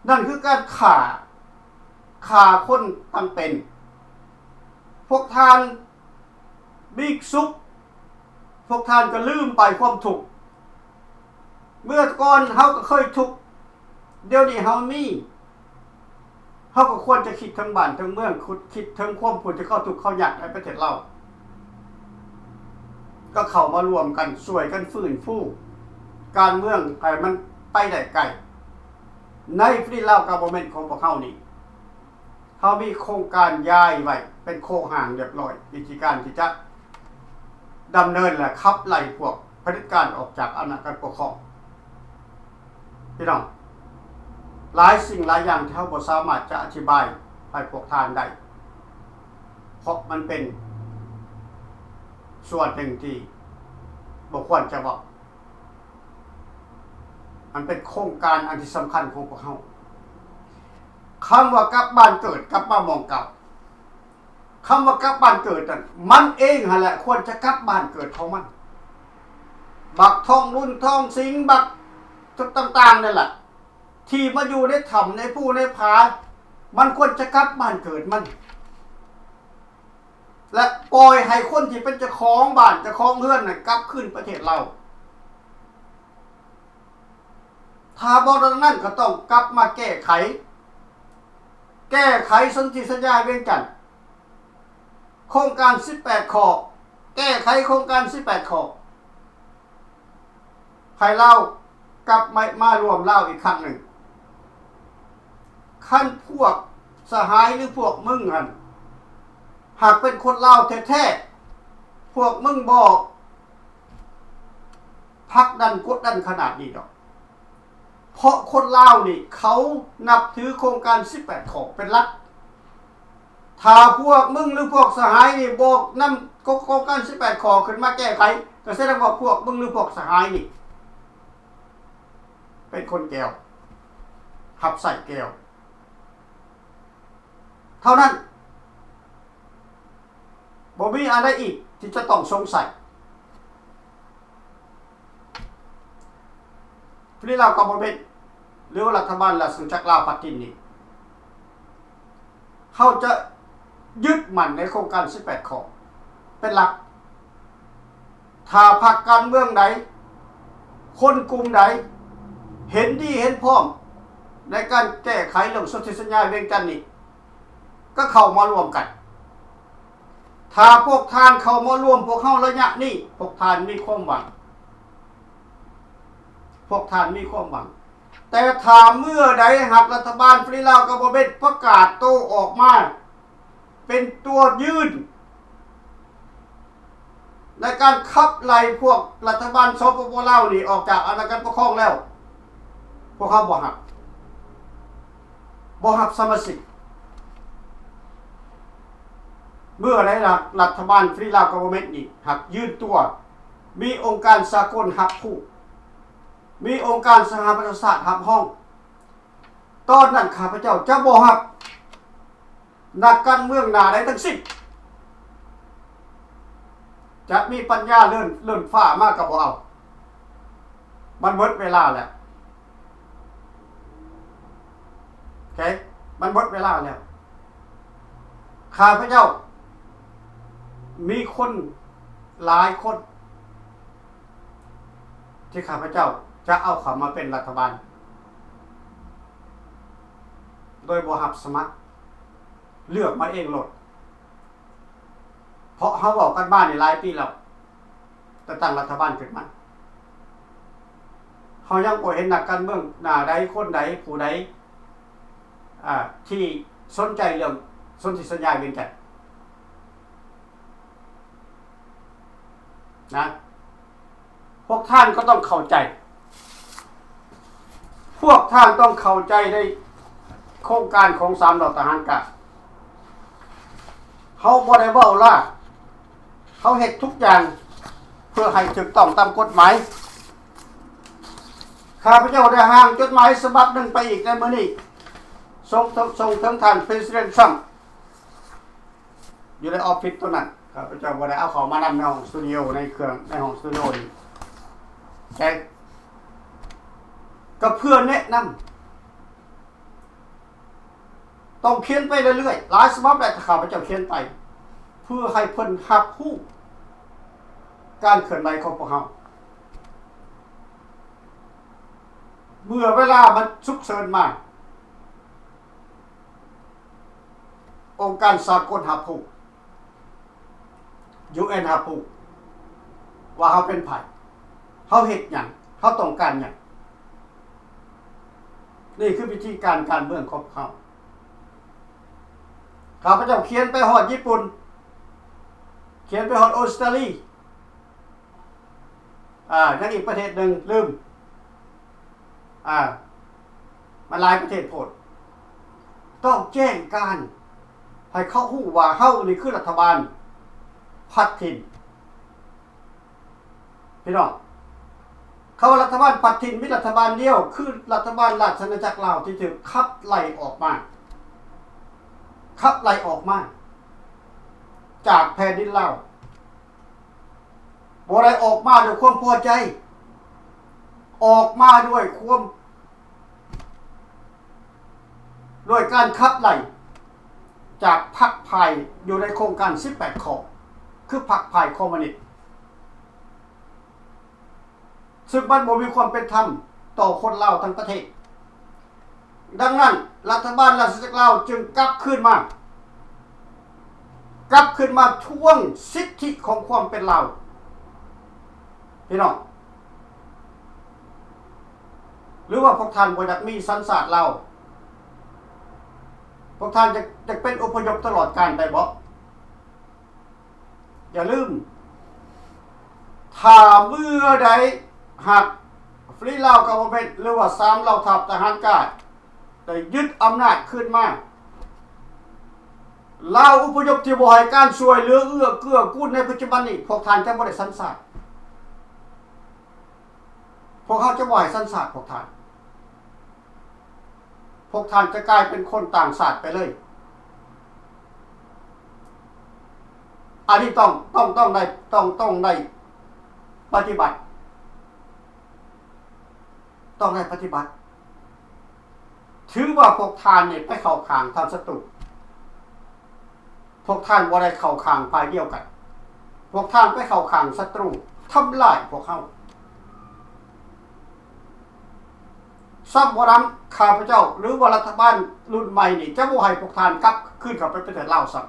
ນັ້ນຄືການຂ້າ, ຂ້າຄົນຕັ້ງເປັນ. ພວກທ່ານມີສຸກ, ພວກທ່ານກໍລືມໄປຄວາມທຸກ. ເມື່ອກ່ອນເຮົາກໍເຄີຍທຸກ, ດຽວນີ້ເຮົາມີ, ເຮົາກໍຄວນຈະຄິດເຖິງບ້ານເຖິງເມືອງ, ຄິດເຖິງຄວາມຜູ້ທີ່ເຂົາທຸກເຂົາຍາກໃນປະເທດລາວ. ກໍເຂົ້າມາລວມກັນ, ຊ່ວຍກັນຟື້ນຟູການເມືອງໃຫ້ມັນໄປໄດ້ໄກ. ໃນຟຣີລາວກັບເວີນເມັນຂອງພວກເຮົານີ້, ເຮົາມີໂຄງການຍ້າຍໄວ້ເປັນໂຄງຮ່າງຮຽບຮ້ອຍ, ວິທີການທີ່ຈະດຳເນີນ ແລະ ຂັບໄລ່ພວກຜະເດັດການອອກຈາກອຳນາດການປົກຄອງ. ພີ່ນ້ອງ, ຫຼາຍສິ່ງຫຼາຍຢ່າງທີ່ເຮົາບໍ່ສາມາດຈະອະທິບາຍໃຫ້ພວກທ່ານໄດ້, ເພາະມັນເປັນສ່ວນໜຶ່ງທີ່ບໍ່ຄວນຈະເວົ້າ. ມັນເປັນໂຄງການອັນທີ່ສຳຄັນຂອງພວກເຮົາ. ຄຳວ່າກັບບ້ານເກີດ, ກັບມາໝ່ອງເກົ່າ, ຄຳວ່າກັບບ້ານເກີດນັ້ນ, ມັນເອງຫັ້ນແຫຼະຄວນຈະກັບບ້ານເກີດຂອງມັນ. ບັກທອງລຸນ ທອງສິງ, ບັກຕ່າງໆນັ້ນແຫຼະ ທີ່ມາຢູ່ໃນຖ້ຳ ໃນພູໃນຜາ, ມັນຄວນຈະກັບບ້ານເກີດມັນ ແລະ ປ່ອຍໃຫ້ຄົນທີ່ເປັນເຈົ້າຂອງບ້ານເຈົ້າຂອງເຮືອນນັ້ນກັບຄືນປະເທດລາວ. ຖ້າບໍ່ດັ່ງນັ້ນກໍຕ້ອງກັບມາແກ້ໄຂ, ແກ້ໄຂສົນທິສັນຍາວຽງຈັນ, ໂຄງການສິບແປດຂໍ້, ແກ້ໄຂໂຄງການສິບແປດຂໍ້. ໃຫ້ລາວກັບມາ ມາຮ່ວມລາວອີກຄັ້ງໜຶ່ງ. ຄັນພວກສະຫາຍ ຫຼື ພວກມຶງຫັ້ນ ຫາກເປັນຄົນລາວແທ້ໆ, ພວກມຶງບໍ່ຜັກດັນກົດດັນຂະໜາດນີ້ດອກ. ເພາະຄົນລາວນີ້ເຂົານັບຖືໂຄງການສິບແປດຂໍ້ເປັນຫຼັກ. ຖ້າພວກມຶງ ຫຼື ພວກສະຫາຍນີ້ບໍ່ນຳໂຄງການສິບແປດຂໍ້ຂຶ້ນມາແກ້ໄຂ, ກໍສະແດງວ່າພວກມຶງ ຫຼື ພວກສະຫາຍນີ້ເປັນຄົນແກວ, ຮັບໃຊ້ແກວເທົ່ານັ້ນ. ບໍ່ມີອັນໃດອີກທີ່ຈະຕ້ອງສົງໄສ. ຟຣີລາວກັບເວີນເມັນ ຫຼືວ່າລັດຖະບານລາຊະອານາຈັກລາວພາດດິນນີ້, ເຮົາຈະຍຶດໝັ້ນໃນໂຄງການສິບແປດຂໍ້ເປັນຫຼັກ. ຖ້າພັກການເມືອງໃດ, ຄົນກຸ່ມໃດເຫັນດີເຫັນພ້ອມໃນການແກ້ໄຂເລື່ອງສົນທິສັນຍາວຽງຈັນນີ້, ກໍເຂົ້າມາລວມກັນ. ຖ້າພວກທ່ານເຂົ້າມາລວມພວກເຮົາໄລຍະນີ້, ພວກທ່ານມີຄວາມຫວັງ, ພວກທ່ານມີຄວາມຫວັງ. ແຕ່ຖ້າເມື່ອໃດຫາກລັດຖະບານຟຣີລາວກັບເວີນເມັນປະກາດໂຕອອກມາເປັນຕົວຢືນ ໃນການຂັບໄລ່ພວກລັດຖະບານ ສປປ ລາວ ນີ້ອອກຈາກອຳນາດການປົກຄອງແລ້ວ, ພວກເຮົາບໍ່ຮັບ, ບໍ່ຮັບສະມາຊິກ. ເມື່ອໃດລັດຖະບານຟຣີລາວກັບເວີນເມັນນີ້ຫາກຢືນຕົວ, ມີອົງການສາກົນຮັບຮູ້, ມີອົງການສະຫະປະຊາຊາດຮັບຮອງ, ຕອນນັ້ນຂ້າພະເຈົ້າຈະບໍ່ຮັບ ນັກການເມືອງໜ້າໃດທັງສິ້ນ. ຈະມີປັນຍາເລື່ອນ ເລື່ອນຟ້າມາກໍບໍ່ເອົາ. ມັນໝົດເວລາແລ້ວ. ໂອເຄ? ມັນໝົດເວລາແລ້ວ. ຂ້າພະເຈົ້າ ມີຄົນຫຼາຍຄົນທີ່ຂ້າພະເຈົ້າຈະເອົາເຂົ້າມາເປັນລັດຖະບານ ໂດຍບໍ່ຮັບສະໝັກ, ເລືອກມາເອງໂລດ. ເພາະເຮົາເວົ້າກັນມານີ້ຫຼາຍປີແລ້ວ, ແຕ່ຕັ້ງລັດຖະບານຂຶ້ນມາ, ເຮົາຍັງບໍ່ເຫັນນັກການເມືອງໜ້າໃດ ຄົນໃດ ຜູ້ໃດ ອ່າ ທີ່ສົນໃຈເລື່ອງສົນທິສັນຍາວຽງຈັນນະ. ພວກທ່ານກໍຕ້ອງເຂົ້າໃຈ, ພວກທ່ານຕ້ອງເຂົ້າໃຈໃນໂຄງການຂອງສາມເຫຼົ່າທະຫານກາງ. ເຮົາບໍ່ໄດ້ເວົ້າລ້າ, ເຮົາເຮັດທຸກຢ່າງເພື່ອໃຫ້ຖືກຕ້ອງຕາມກົດໝາຍ. ຂ້າພະເຈົ້າໄດ້ຮ່າງຈົດໝາຍສະບັບໜຶ່ງໄປອີກໃນມື້ນີ້, ສົ່ງ ສົ່ງເຖິງທ່ານ President Trump ຢູ່ໃນອອບຟິດຕົວນັ້ນ. ຂ້າພະເຈົ້າບໍ່ໄດ້ເອົາເຂົ້າມານຳໃນຫ້ອງສະຕູດິໂອ, ໃນເຄື່ອງ ໃນຫ້ອງສະຕູດິໂອນີ້, ແຕ່ກໍເພື່ອແນະນຳ. ຕ້ອງຂຽນໄປເລື້ອຍໆ, ຫຼາຍສະບັບແຫຼະ ທີ່ຂ້າພະເຈົ້າຂຽນໄປ ເພື່ອໃຫ້ເພິ່ນຮັບຮູ້ການເຄື່ອນໄຫວຂອງພວກເຮົາ. ເມື່ອເວລາມັນສຸກເສີນມາ, ອົງການສາກົນຮັບຮູ້, ຢູເອັນຮັບຮູ້ວ່າເຮົາເປັນໃຜ, ເຮົາເຮັດຫຍັງ, ເຮົາຕ້ອງການຫຍັງ. ນີ້ຄືວິທີການການເມືອງຂອງເຮົາ. ຂ້າພະເຈົ້າຂຽນໄປຮອດຍີ່ປຸ່ນ, ຂຽນໄປຮອດອົດສະຕາລີ, ອາ ຍັງອີກປະເທດໜຶ່ງ, ລືມ, ອາ ມັນຫຼາຍປະເທດໂພດ. ຕ້ອງແຈ້ງການໃຫ້ເຂົາຮູ້ວ່າເຮົານີ້ຄືລັດຖະບານພັດຖິ່ນ. ພີ່ນ້ອງ, ຄຳວ່າລັດຖະບານພັດຖິ່ນ ມີລັດຖະບານດຽວ ຄືລັດຖະບານລາຊະອານາຈັກລາວທີ່ຖືກຂັບໄລ່ອອກມາ, ຂັບໄລ່ອອກມາຈາກແຜ່ນດິນລາວ. ບໍ່ໄດ້ອອກມາດ້ວຍຄວາມພໍໃຈ, ອອກມາດ້ວຍຄວາມ ດ້ວຍການຂັບໄລ່ຈາກພັກຝ່າຍ ຢູ່ໃນໂຄງການສິບແປດຂໍ້, ຄືພັກຝ່າຍຄອມມູນິດ, ຊຶ່ງມັນບໍ່ມີຄວາມເປັນທຳຕໍ່ຄົນລາວທັງປະເທດ. ດັ່ງນັ້ນ, ລັດຖະບານລາຊະອານາຈັກລາວຈຶ່ງກັບຄືນມາ, ກັບຄືນມາທວງສິດທິຂອງຄວາມເປັນລາວ. ພີ່ນ້ອງ, ຫຼືວ່າພວກທ່ານບໍ່ຢາກມີສັນຊາດລາວ? ພວກທ່ານຢາກ ຢາກເປັນອົບພະຍົບຕະຫຼອດການໄດ້ບໍ? ຢ່າລືມ, ຖ້າເມື່ອໃດຫາກ Free Lao Government ຫຼືວ່າສາມເຫຼົ່າທັບທະຫານການໄດ້ຍຶດອຳນາດຄືນມາ, ລາວອົບພະຍົບທີ່ບໍ່ໃຫ້ການຊ່ວຍເຫຼືອເອື້ອເກື້ອກູນໃນປັດຈຸບັນນີ້, ພວກທ່ານຈະບໍ່ໄດ້ສັນຊາດ. ພວກເຮົາຈະບໍ່ໃຫ້ສັນຊາດພວກທ່ານ. ພວກທ່ານຈະກາຍເປັນຄົນຕ່າງຊາດໄປເລີຍ. ອັນນີ້ຕ້ອງ ຕ້ອງ ຕ້ອງໄດ້ ຕ້ອງ ຕ້ອງໄດ້ປະຕິບັດ, ຕ້ອງໄດ້ປະຕິບັດ. ຖືວ່າພວກທ່ານນີ້ໄປເຂົ້າຂ້າງທາງສັດຕູ. ພວກທ່ານບໍ່ໄດ້ເຂົ້າຂ້າງຝ່າຍດຽວກັນ. ພວກທ່ານໄປເຂົ້າຂ້າງສັດຕູ, ທຳລາຍພວກເຮົາ. ຊ້ຳບໍ່ນຳ, ຂ້າພະເຈົ້າ ຫຼືວ່າລັດຖະບານລຸ້ນໃໝ່ນີ້ ຈະບໍ່ໃຫ້ພວກທ່ານກັບຄືນເຂົ້າໄປປະເທດລາວຊ້ຳ.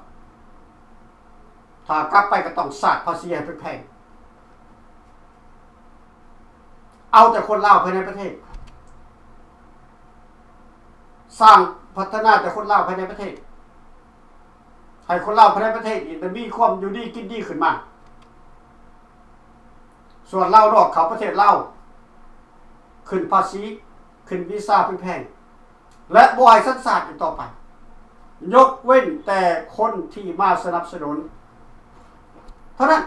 ຖ້າກັບໄປກໍຕ້ອງສາດພາສີໃຫ້ແພງໆ. ເອົາແຕ່ຄົນລາວພາຍໃນປະເທດ, ສ້າງພັດທະນາແຕ່ຄົນລາວພາຍໃນປະເທດ, ໃຫ້ຄົນລາວພາຍໃນປະເທດນີ້ໄດ້ມີຄວາມຢູ່ດີກິນດີຂຶ້ນມາ. ສ່ວນລາວນອກເຂົ້າປະເທດລາວ, ຂຶ້ນພາສີ, ຂຶ້ນວີຊາແພງໆ ແລະ ບໍ່ໃຫ້ສັນຊາດອີກຕໍ່ໄປ, ຍົກເວັ້ນແຕ່ຄົນທີ່ມາສະໜັບສະໜູນເທົ່ານັ້ນ.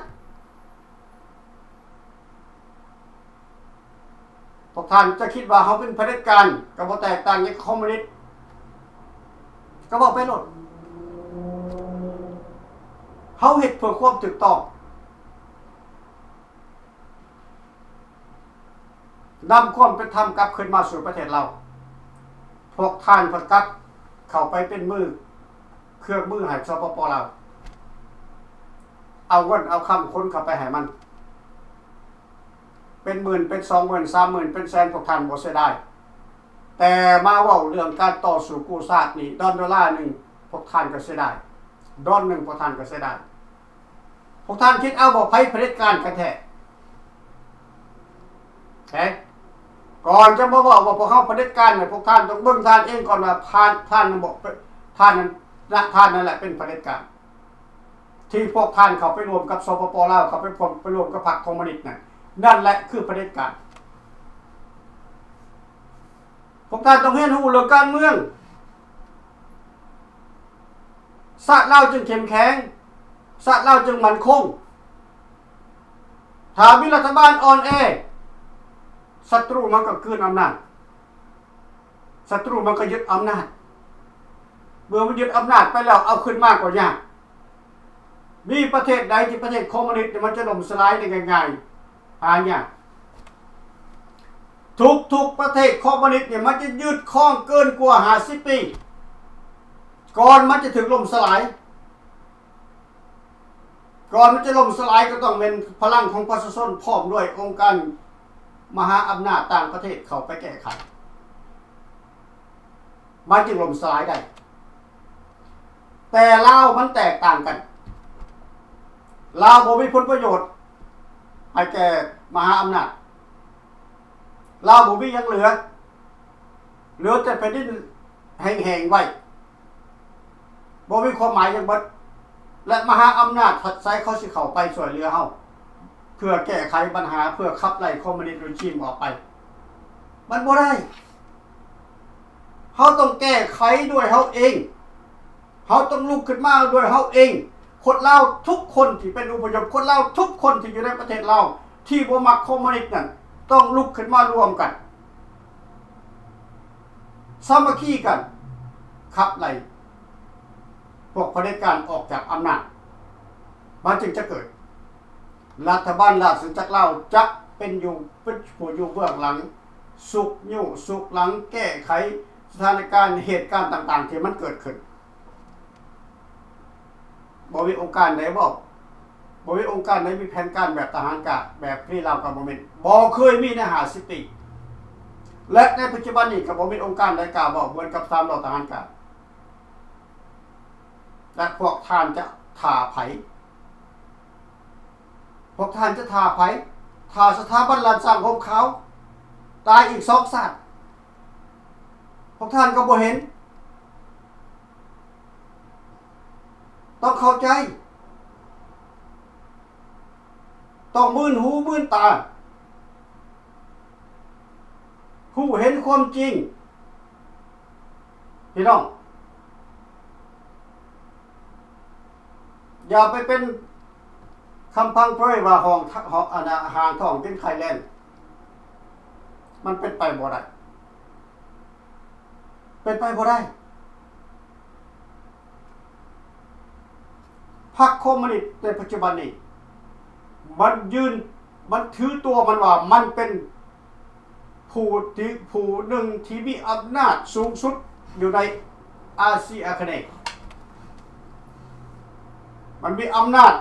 ພວກທ່ານຈະຄິດວ່າເຮົາເປັນຜະເດັດການ ກໍບໍ່ແຕກຕ່າງຫຍັງກັບຄອມມູນິດ, ກໍເວົ້າໄປໂລດ. ເຮົາເຮັດເພື່ອຄວາມຖືກຕ້ອງ. ນຳຄວາມເປັນທຳກັບຄືນມາສູ່ປະເທດລາວ. ພວກທ່ານເພິ່ນກັບເຂົ້າໄປເປັນມື ເຄື່ອງມືໃຫ້ ສປປ ລາວ. ເອົາເງິນເອົາຄຳຄົນເຂົ້າໄປໃຫ້ມັນ ເປັນໝື່ນ ເປັນສອງໝື່ນ ສາມໝື່ນ ເປັນແສນ ພວກທ່ານບໍ່ເສຍດາຍ. ແຕ່ມາເວົ້າເລື່ອງການຕໍ່ສູ້ກູ້ຊາດນີ້ ດອນໂດລາໜຶ່ງ ພວກທ່ານກໍເສຍດາຍ, ດອນໜຶ່ງ ພວກທ່ານກໍເສຍດາຍ. ພວກທ່ານຄິດເອົາບໍ່ ໃຜຜະເດັດການກັນແທ້? ເອີ ກ່ອນຈະມາເວົ້າວ່າພວກເຮົາຜະເດັດການ ໃຫ້ພວກທ່ານຕ້ອງເບິ່ງທ່ານເອງກ່ອນວ່າ ທ່ານ ທ່ານນັ້ນບໍ່ ທ່ານນັ້ນ ທ່ານນັ້ນແຫຼະເປັນຜະເດັດການ ທີ່ພວກທ່ານເຂົ້າໄປຮ່ວມກັບ ສປປ ລາວ ເຂົ້າໄປຮ່ວມ ໄປຮ່ວມກັບພັກຄອມມູນິດນັ້ນ ນັ້ນແຫຼະຄືຜະເດັດການ. ພວກທ່ານຕ້ອງຮຽນຮູ້ເລື່ອງການເມືອງ ຊາດລາວຈຶ່ງເຂັ້ມແຂງ, ຊາດລາວຈຶ່ງໝັ້ນຄົງ. ຖ້າມີລັດຖະບານອ່ອນແອ, ສັດຕູມັນກໍກືນອຳນາດ, ສັດຕູມັນກໍຍຶດອຳນາດ. ເມື່ອມັນຍຶດອຳນາດໄປແລ້ວ ເອົາຄືນມາກໍຍາກ. ມີປະເທດໃດທີ່ປະເທດຄອມມູນິດນີ້ມັນຈະລົ້ມສະຫຼາຍໄດ້ງ່າຍໆ? ຫາຍາກ. ທຸກໆປະເທດຄອມມູນິດນີ້ມັນຈະຍຶດຄອງເກີນກວ່າຫ້າສິບປີ ກ່ອນມັນຈະຖືກລົ້ມສະຫຼາຍ. ກ່ອນມັນຈະລົ້ມສະຫຼາຍກໍຕ້ອງແມ່ນພະລັງຂອງປະຊາຊົນ ພ້ອມດ້ວຍອົງການມະຫາອຳນາດຕ່າງປະເທດເຂົ້າໄປແກ້ໄຂ ມັນຈຶ່ງລົ້ມສະຫຼາຍໄດ້. ແຕ່ລາວມັນແຕກຕ່າງກັນ. ລາວບໍ່ມີຜົນປະໂຫຍດໃຫ້ແກ່ມະຫາອຳນາດ. ລາວບໍ່ມີຫຍັງເຫຼືອ, ເຫຼືອແຕ່ແຜ່ນດິນແຫ້ງໆໄວ້. ບໍ່ມີຄວາມໝາຍຫຍັງເບິດ ແລະ ມະຫາອຳນາດໃສເຂົາຊິເຂົ້າໄປຊ່ວຍເຫຼືອເຮົາ ເພື່ອແກ້ໄຂບັນຫາ ເພື່ອຂັບໄລ່ຄອມມູນິດເຣຈິມອອກໄປ? ມັນບໍ່ໄດ້. ເຮົາຕ້ອງແກ້ໄຂດ້ວຍເຮົາເອງ. ເຮົາຕ້ອງລຸກຂຶ້ນມາດ້ວຍເຮົາເອງ. ຄົນລາວທຸກຄົນທີ່ເປັນອົບພະຍົບ, ຄົນລາວທຸກຄົນທີ່ຢູ່ໃນປະເທດລາວ ທີ່ບໍ່ມັກຄອມມູນິດນັ້ນ ຕ້ອງລຸກຂຶ້ນມາລວມກັນ ສາມັກຄີກັນ ຂັບໄລ່ພວກຜະເດັດການອອກຈາກອຳນາດ ມັນຈຶ່ງຈະເກີດ. ລັດຖະບານລາຊະອານາຈັກລາວຈະເປັນຢູ່ ເປັນຜູ້ຢູ່ເບື້ອງຫຼັງ ຊຸກຍູ້ຊຸກຫຼັງ ແກ້ໄຂສະຖານະການ ເຫດການຕ່າງໆທີ່ມັນເກີດຂຶ້ນ. ບໍ່ມີອົງການໃດເວົ້າ, ບໍ່ມີອົງການໃດມີແຜນການແບບທະຫານການ ແບບຟຣີລາວກໍບໍ່ມີ, ບໍ່ເຄີຍມີໃນຫ້າສິບປີ ແລະ ໃນປັດຈຸບັນນີ້ກໍບໍ່ມີອົງການໃດກ້າເວົ້າເໝືອນກັບສາມລໍ້ທະຫານການ. ແລະ ພວກທ່ານຈະຖ້າໃຜ? ພວກທ່ານຈະຖ້າໃຜ? ຖ້າສະຖາບັນລ້ານຊ້າງຫົ່ມຂາວຕາຍອີກສອງຊາດ ພວກທ່ານກໍບໍ່ເຫັນ. ຕ້ອງເຂົ້າໃຈ, ຕ້ອງມື່ນຫູມື່ນຕາ, ຮູ້ເຫັນຄວາມຈິງ ພີ່ນ້ອງ. ຢ່າໄປເປັນຄຳພັງເພີຍວ່າຫ້ອງ ຫ້ອງ ອັນນ່າ ຫາງທ້ອງເປັນໄຂ່ແລ່ນ, ມັນເປັນໄປບໍ່ໄດ້. ເປັນໄປບໍ່ໄດ້. ພັກຄອມມູນິດໃນປັດຈຸບັນນີ້ ມັນຢືນ ມັນຖືຕົວມັນວ່າມັນເປັນຜູ້ທີ່ ຜູ້ໜຶ່ງທີ່ມີອຳນາດສູງສຸດຢູ່ໃນອາຊີອາຄະເນ. ມັນມີອຳນາດ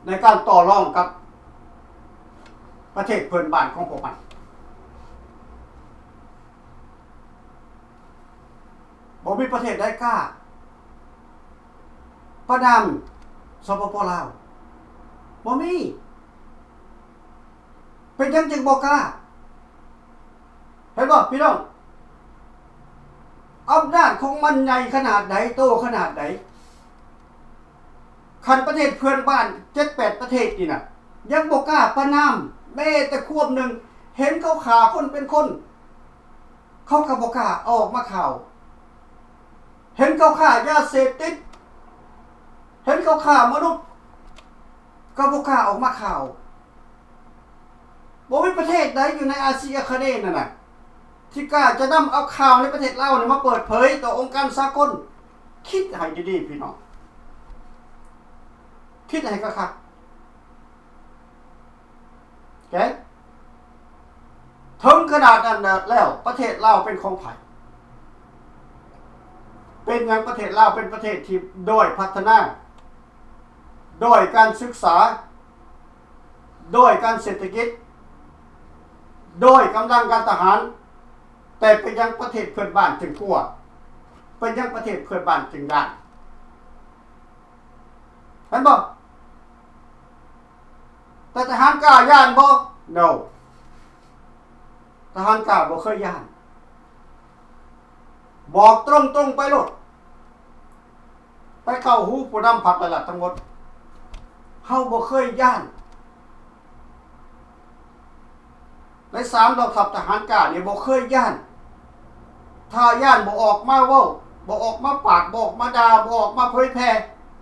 ໃນການຕໍ່ລອງກັບປະເທດເພື່ອນບ້ານຂອງພວກມັນ. ບໍ່ມີປະເທດໃດກ້າປະນາມ ສປປ ລາວ ບໍ່ມີ. ເປັນຫຍັງຈຶ່ງບໍ່ກ້າ? ເຫັນບໍ່ພີ່ນ້ອງ? ອຳນາດຂອງມັນໃຫຍ່ຂະໜາດໃດ ໂຕຂະໜາດໃດ, ຄັນປະເທດເພື່ອນບ້ານເຈັດແປດປະເທດນີ້ນະ ຍັງບໍ່ກ້າປະນາມແມ້ແຕ່ຄວາມໜຶ່ງ. ເຫັນເຂົາຂ້າຄົນເປັນຄົນ ເຂົາກໍບໍ່ກ້າອອກມາຂ່າວ. ເຫັນເຂົາຄ້າຢາເສບຕິດ, ເຫັນເຂົາຄ້າມະນຸດ ກໍບໍ່ກ້າອອກມາຂ່າວ. ບໍ່ມີປະເທດໃດຢູ່ໃນອາຊີອາຄະເນນັ້ນນະ ທີ່ກ້າຈະນຳເອົາຂ່າວໃນປະເທດລາວນີ້ມາເປີດເຜີຍຕໍ່ອົງການສາກົນ. ຄິດໃຫ້ດີໆ ພີ່ນ້ອງ, ຄິດໃຫ້ຄັກໆ. ແກ ເຖິງຂະໜາດນັ້ນແລ້ວ ປະເທດລາວເປັນຂອງໃຜ? ເປັນຫຍັງປະເທດລາວເປັນປະເທດທີ່ດ້ອຍພັດທະນາ? ດ້ອຍການສຶກສາ, ດ້ອຍການເສດຖະກິດ, ດ້ອຍກຳລັງການທະຫານ, ແຕ່ເປັນຫຍັງປະເທດເພື່ອນບ້ານຈຶ່ງກົວ? ເປັນຫຍັງປະເທດເພື່ອນບ້ານຈຶ່ງຢ້ານ? ເຫັນບໍ່? ແຕ່ທະຫານກ້າຢ້ານບໍ່? No. ທະຫານກ້າບໍ່ເຄີຍຢ້ານ. ບອກຕົງໆໄປໂລດ, ໄປເຂົ້າຫູຜູ້ນຳພັກ ແລະ ລັດທັງໝົດ, ເຮົາບໍ່ເຄີຍຢ້ານ. ໃນສາມເຫຼົ່າທັບທະຫານກ້ານີ້ບໍ່ເຄີຍຢ້ານ. ຖ້າຢ້ານບໍ່ອອກມາເວົ້າ, ບໍ່ອອກມາປາກ, ບໍ່ອອກມາດ່າ, ບໍ່ອອກມາເຜີຍແຜ່,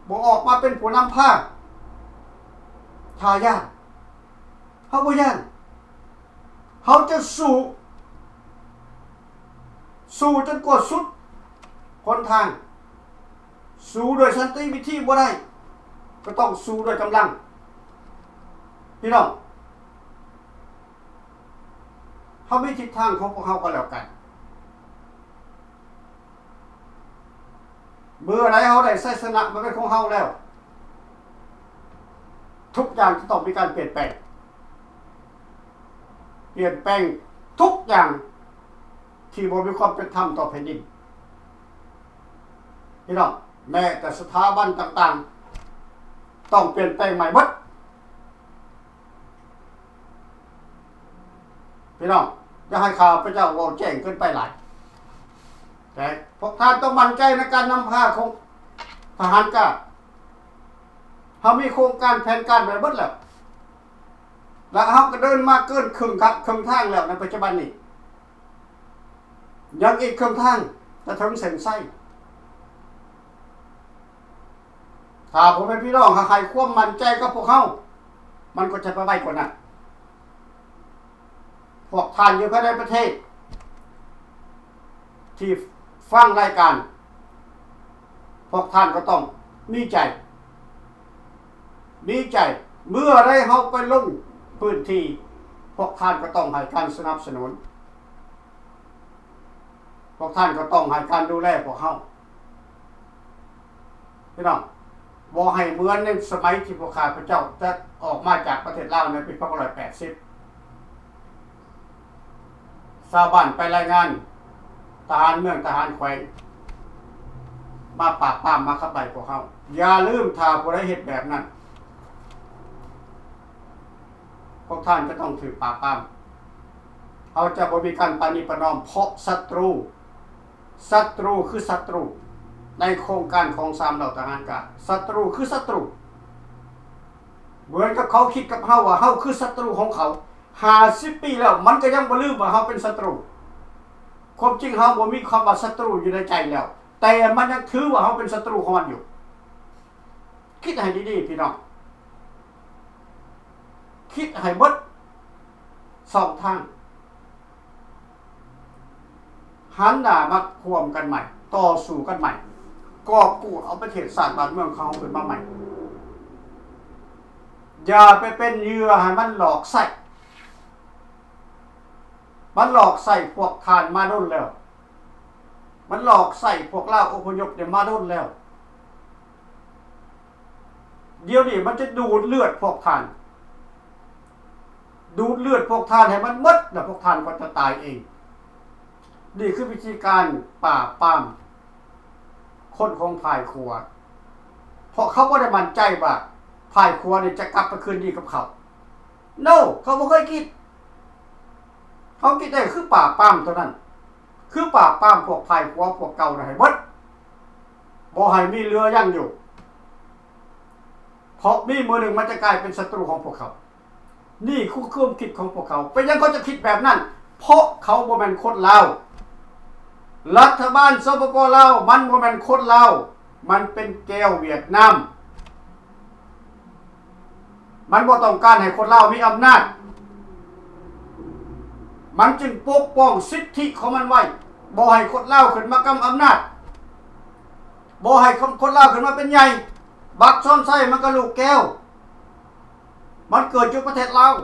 ບໍ່ອອກມາເປັນຜູ້ນຳພາ. ຖ້າຢ້ານ, ເຮົາບໍ່ຢ້ານ. ເຮົາຈະສູ້, ສູ້ຈົນກວ່າສຸດຫົນທາງ. ສູ້ດ້ວຍສັນຕິວິທີບໍ່ໄດ້, ກໍຕ້ອງສູ້ດ້ວຍກຳລັງ. ພີ່ນ້ອງ, ເຮົາມີທິດທາງຂອງພວກເຮົາກໍແລ້ວກັນ. ເມື່ອໃດເຮົາໄດ້ໄຊຊະນະມາເປັນຂອງເຮົາແລ້ວ, ທຸກຢ່າງຈະຕ້ອງມີການປ່ຽນແປງ, ປ່ຽນແປງທຸກຢ່າງທີ່ບໍ່ມີຄວາມເປັນທຳຕໍ່ແຜ່ນດິນ. ພີ່ນ້ອງ, ແມ້ແຕ່ສະຖາບັນຕ່າງໆ ຕ້ອງປ່ຽນແປງໃໝ່ເບິດ. ພີ່ນ້ອງ, ຢ່າໃຫ້ຂ້າພະເຈົ້າເວົ້າແຈ້ງເກີນໄປຫຼາຍ, ແຕ່ພວກທ່ານຕ້ອງໝັ້ນໃຈໃນການນຳພາຂອງທະຫານກ້າ. ເຮົາມີໂຄງການແຜນການໄວ້ເບິດແລ້ວ, ແລະ ເຮົາກໍເດີນມາເກີນເຄິ່ງທະ-, ເຄິ່ງທາງແລ້ວໃນປັດຈຸບັນນີ້. ຍັງອີກເຄິ່ງທາງຈະເຖິງເສັ້ນໄຊ. ຖ້າພໍ່ແມ່ພີ່ນ້ອງໃຫ້ຄວາມໝັ້ນໃຈກັບພວກເຮົາ, ມັນກໍຈະໄປໄວກວ່ານັ້ນ. ພວກທ່ານຢູ່ພາຍໃນປະເທດທີ່ຟັງລາຍການ, ພວກທ່ານກໍຕ້ອງມີໃຈ, ມີໃຈ. ເມື່ອໃດເຮົາໄປລົງພື້ນທີ່, ພວກທ່ານກໍຕ້ອງໃຫ້ການສະໜັບສະໜູນ. ພວກທ່ານກໍຕ້ອງໃຫ້ການດູແລພວກເຮົາ. ພີ່ນ້ອງ, ບໍ່ໃຫ້ເໝືອນໃນສະໄໝທີ່ພວກຂ້າພະເຈົ້າຈະອອກມາຈາກປະເທດລາວໃນປີພັນເກົ້າຮ້ອຍແປດສິບ. ຊາວບ້ານໄປລາຍງານທະຫານເມືອງ, ທະຫານແຂວງ ມາປາບປາມ, ມາຂັບໄລ່ພວກເຮົາ. ຢ່າລືມ, ຖ້າຜູ້ໃດເຮັດແບບນັ້ນ, ພວກທ່ານຈະຕ້ອງຖືກປາບປາມ. ເຮົາຈະບໍ່ມີການປະນີປະນອມ, ເພາະສັດຕູ, ສັດຕູຄືສັດຕູ. ໃນໂຄງການຂອງສາມເຫຼົ່າທະຫານການ, ສັດຕູຄືສັດຕູ. ເໝືອນກັບເຂົາຄິດກັບເຮົາວ່າເຮົາຄືສັດຕູຂອງເຂົາ. ຫ້າສິບປີແລ້ວ, ມັນກໍຍັງບໍ່ລືມວ່າເຮົາເປັນສັດຕູ. ຄວາມຈິງເຮົາບໍ່ມີຄຳວ່າສັດຕູຢູ່ໃນໃຈແລ້ວ, ແຕ່ມັນຍັງຖືວ່າເຮົາເປັນສັດຕູຂອງມັນຢູ່. ຄິດໃຫ້ດີໆ ພີ່ນ້ອງ, ຄິດໃຫ້ເບິດສອງທາງ. ຫັນໜ້າມາຮ່ວມກັນໃໝ່, ຕໍ່ສູ້ກັນໃໝ່, ກອບກູ້ເອົາປະເທດຊາດບ້ານເມືອງຂອງເຮົາຂຶ້ນມາໃໝ່. ຢ່າໄປເປັນເຫຍື່ອໃຫ້ມັນຫຼອກໃຊ້. ມັນຫຼອກໃຊ້ພວກທ່ານມາດົນແລ້ວ. ມັນຫຼອກໃຊ້ພວກລາວອົບພະຍົບນີ້ມາດົນແລ້ວ. ດຽວນີ້ມັນຈະດູດເລືອດພວກທ່ານ, ດູດເລືອດພວກທ່ານໃຫ້ມັນໝົດ ແລ້ວພວກທ່ານກໍຈະຕາຍເອງ. ນີ້ຄືວິທີການປາບປາມຄົນຂອງຝ່າຍຂວາ, ເພາະເຂົາບໍ່ໄດ້ໝັ້ນໃຈວ່າຝ່າຍຂວານີ້ຈະກັບໄປຄືນດີກັບເຂົາ. No, ເຂົາບໍ່ເຄີຍຄິດ. ເຂົາຄິດໄດ້ຄືປາບປາມເທົ່ານັ້ນ, ຄືປາບປາມພວກຝ່າຍຂວາພວກເກົ່ານັ້ນໃຫ້ເບິດ, ບໍ່ໃຫ້ມີເຫຼືອຍັງຢູ່, ເພາະມີມື້ໜຶ່ງມັນຈະກາຍເປັນສັດຕູຂອງພວກເຂົາ. ນີ້ຄືຄວາມຄິດຂອງພວກເຂົາ. ເປັນຫຍັງເຂົາຈະຄິດແບບນັ້ນ? ເພາະເຂົາບໍ່ແມ່ນຄົນລາວ. ລັດຖະບານ ສປປ ລາວ ມັນບໍ່ແມ່ນຄົນລາວ, ມັນເປັນແກວຫວຽດນາມ. ມັນບໍ່ຕ້ອງການໃຫ້ຄົນລາວມີອຳນາດ, ມັນຈຶ່ງປົກປ້ອງສິດທິຂອງມັນໄວ້, ບໍ່ໃຫ້ຄົນລາວຂຶ້ນມາກຳອຳນາດ, ບໍ່ໃຫ້ຄົນລາວຂຶ້ນມາເປັນໃຫຍ່. ບັກຊອນໄຊມັນກໍລູກແກ້ວ, ມັນເກີດຢູ່ປະເທດລາວ,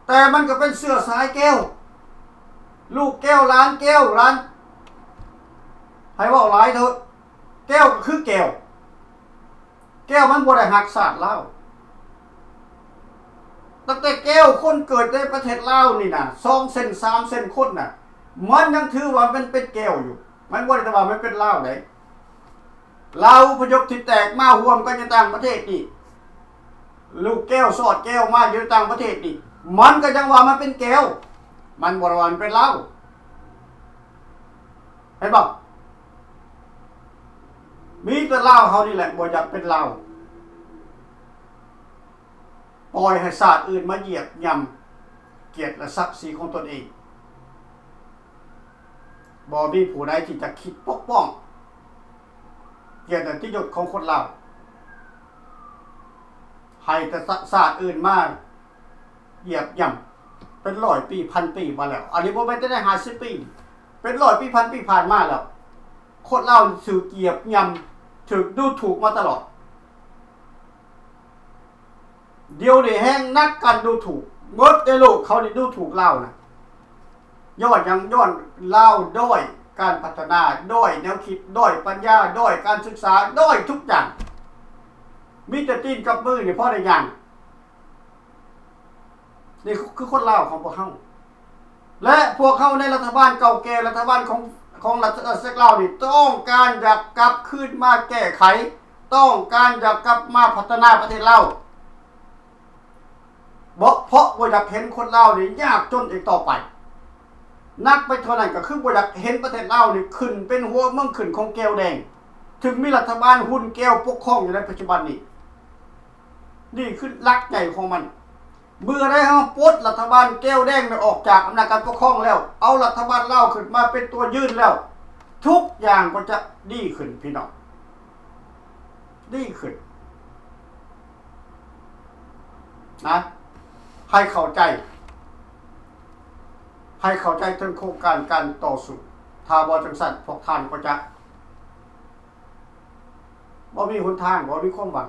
ແຕ່ມັນກໍເປັນເຊື້ອສາຍແກ້ວ, ລູກແກ້ວ ຫຼານແກ້ວ, ຫຼານ, ໃຫ້ເວົ້າຫຼາຍເຖາະ, ແກ້ວກໍຄືແກ້ວ. ແກ້ວມັນບໍ່ໄດ້ຮັກຊາດລາວ. ຕັ້ງແຕ່ແກ້ວຄົນເກີດໃນປະເທດລາວນີ້ນະ ສອງເຊັນ ສາມເຊັນຄົນນະ ມັນຍັງຖືວ່າມັນເປັນແກ້ວຢູ່. ມັນບໍ່ໄດ້ວ່າມັນເປັນລາວໃດ. ລາວອະພະຍົບທີ່ແຕກມາຮ່ວມກັນຢູ່ຕ່າງປະເທດນີ້ ລູກແກ້ວຊອດແກ້ວມາຢູ່ຕ່າງປະເທດນີ້ ມັນກໍຍັງວ່າມັນເປັນແກ້ວ. ມັນບໍ່ໄດ້ວ່າມັນເປັນລາວ. ເຫັນບໍ່? ມີແຕ່ລາວເຮົານີ້ແຫຼະບໍ່ຢາກເປັນລາວ. ປ່ອຍໃຫ້ຊາດອື່ນມາຢຽບຫຍ້ຳກຽດ ແລະ ສັກສີຂອງຕົນເອງ. ບໍ່ມີຜູ້ໃດທີ່ຈະຄິດປົກປ້ອງກຽດ ແລະ ຕິຍົດຂອງຄົນລາວ. ໃຫ້ແຕ່ຊາດອື່ນມາຢຽບຫຍ້ຳເປັນຮ້ອຍປີ ພັນປີມາແລ້ວ. ອັນນີ້ບໍ່ແມ່ນແຕ່ໄດ້ຫ້າສິບປີ, ເປັນຮ້ອຍປີ ພັນປີຜ່ານມາແລ້ວ. ຄົນລາວຖືກຢຽບຫຍ້ຳ, ຖືກດູຖູກມາຕະຫຼອດ. ດຽວນີ້ແຮ່ງໜັກການດູຖູກ. ເບິດໃນໂລກເຂົານີ້ດູຖູກລາວນະ. ຍ້ອນຫຍັງ? ຍ້ອນລາວດ້ອຍການພັດທະນາ, ດ້ອຍແນວຄິດ, ດ້ອຍປັນຍາ, ດ້ອຍການສຶກສາ, ດ້ອຍທຸກຢ່າງ. ມີແຕ່ຕີນກັບມືນີ້ພໍໄດ້ຍ່າງ. ນີ້ຄືຄົນລາວຂອງພວກເຮົາ ແລະ ພວກເຮົາໃນລັດຖະບານເກົ່າແກ່, ລັດຖະບານຂອງ, ຂອງລັດຖະບານລາວນີ້ ຕ້ອງການຢາກກັບຄືນມາແກ້ໄຂ, ຕ້ອງການຢາກກັບມາພັດທະນາປະເທດລາວ. ເພາະ, ເພາະບໍ່ຢາກເຫັນຄົນລາວນີ້ຍາກຈົນອີກຕໍ່ໄປ. ໜັກໄປເທົ່ານັ້ນກໍຄືບໍ່ຢາກເຫັນປະເທດລາວນີ້ຂຶ້ນເປັນຫົວເມືອງຂຶ້ນຂອງແກ້ວແດງ, ເຖິງມີລັດຖະບານຮຸ່ນແກ້ວປົກຄອງຢູ່ໃນປັດຈຸບັນນີ້. ນີ້ຄືຫຼັກໃຫຍ່ຂອງມັນ. ເມື່ອໃດເຮົາປົດລັດຖະບານແກ້ວແດງນີ້ອອກຈາກອຳນາດການປົກຄອງແລ້ວ, ເອົາລັດຖະບານລາວຂຶ້ນມາເປັນຕົວຢືນແລ້ວ, ທຸກຢ່າງກໍຈະດີຂຶ້ນ, ພີ່ນ້ອງ, ດີຂຶ້ນນະ. ໃຫ້ເຂົ້າໃຈ, ໃຫ້ເຂົ້າໃຈເຖິງໂຄງການການຕໍ່ສູ້. ຖ້າບໍ່ຈັ່ງຊັ້ນ, ພວກທ່ານກໍຈະ ບໍ່ມີຫົນທາງ, ບໍ່ມີຄວາມຫວັງ.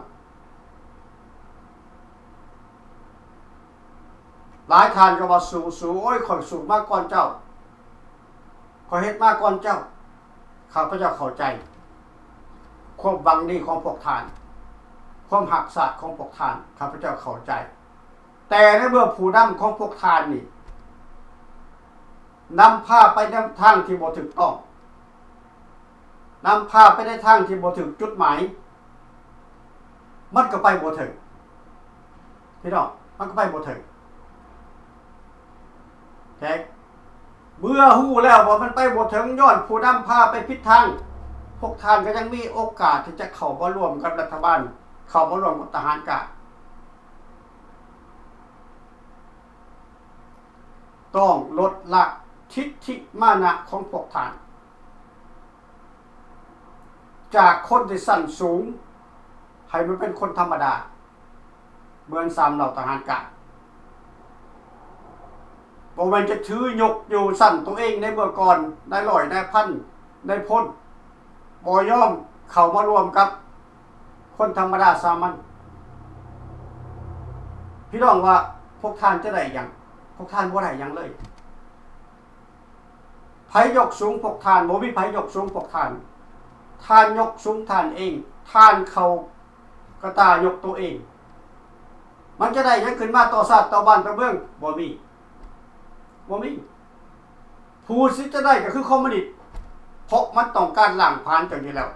ຫຼາຍທ່ານກໍວ່າ ສູ້, ສູ້, ໂອ້ຍ, ຂ້ອຍສູ້ມາກ່ອນເຈົ້າ, ຂ້ອຍເຮັດມາກ່ອນເຈົ້າ. ຂ້າພະເຈົ້າເຂົ້າໃຈຄວາມຫວັງດີຂອງພວກທ່ານ, ຄວາມຮັກຊາດຂອງພວກທ່ານ, ຂ້າພະເຈົ້າເຂົ້າໃຈ. ແຕ່ໃນເມື່ອຜູ້ນຳຂອງພວກທ່ານນີ້ ນຳພາໄປໃນທາງທີ່ບໍ່ຖືກຕ້ອງ, ນຳພາໄປໃນທາງທີ່ບໍ່ຖືກຈຸດໝາຍ, ມັນກໍໄປບໍ່ເຖິງ, ພີ່ນ້ອງ, ມັນກໍໄປບໍ່ເຖິງ. ແຕ່ເມື່ອຮູ້ແລ້ວວ່າມັນໄປບໍ່ເຖິງ ຍ້ອນຜູ້ນຳພາໄປຜິດທາງ, ພວກທ່ານກໍຍັງມີໂອກາດທີ່ຈະເຂົ້າມາຮ່ວມກັບລັດຖະບານ, ເຂົ້າມາຮ່ວມກັບທະຫານການ. ຕ້ອງລົດລະທິດທິມານະຂອງພວກທ່ານ ຈາກຄົນທີ່ຊັ້ນສູງ ໃຫ້ມາເປັນຄົນທຳມະດາ ເໝືອນສາມເຫຼົ່າທະຫານການ. ບໍ່ແມ່ນຈະຖືຍົກຢູ່ຊັ້ນຕົວເອງໃນເມື່ອກ່ອນ, ນາຍຮ້ອຍ, ນາຍພັນ, ນາຍພົນ, ບໍ່ຍອມເຂົ້າມາຮ່ວມກັບຄົນທຳມະດາສາມັນ. ພີ່ນ້ອງວ່າພວກທ່ານຈະໄດ້ຫຍັງ? ພວກທ່ານບໍ່ໄດ້ຫຍັງເລີຍ. ໃຜຍົກສູງພວກທ່ານ? ບໍ່ມີໃຜຍົກສູງພວກທ່ານ. ທ່ານຍົກສູງທ່ານເອງ. ທ່ານເຂົ້າກະຕ່າຍົກໂຕເອງ. ມັນຈະໄດ້ຫຍັງຂຶ້ນມາຕໍ່ຊາດ, ຕໍ່ບ້ານ, ຕໍ່ເມືອງ? ບໍ່ມີ. ບໍ່ມີ. ຜູ້ຊິຈະໄດ້ກໍຄືຄອມມູນິດ, ເພາະມັນຕ້ອງການລ້າງຜານເຈົ້າຢູ່ແລ້ວ.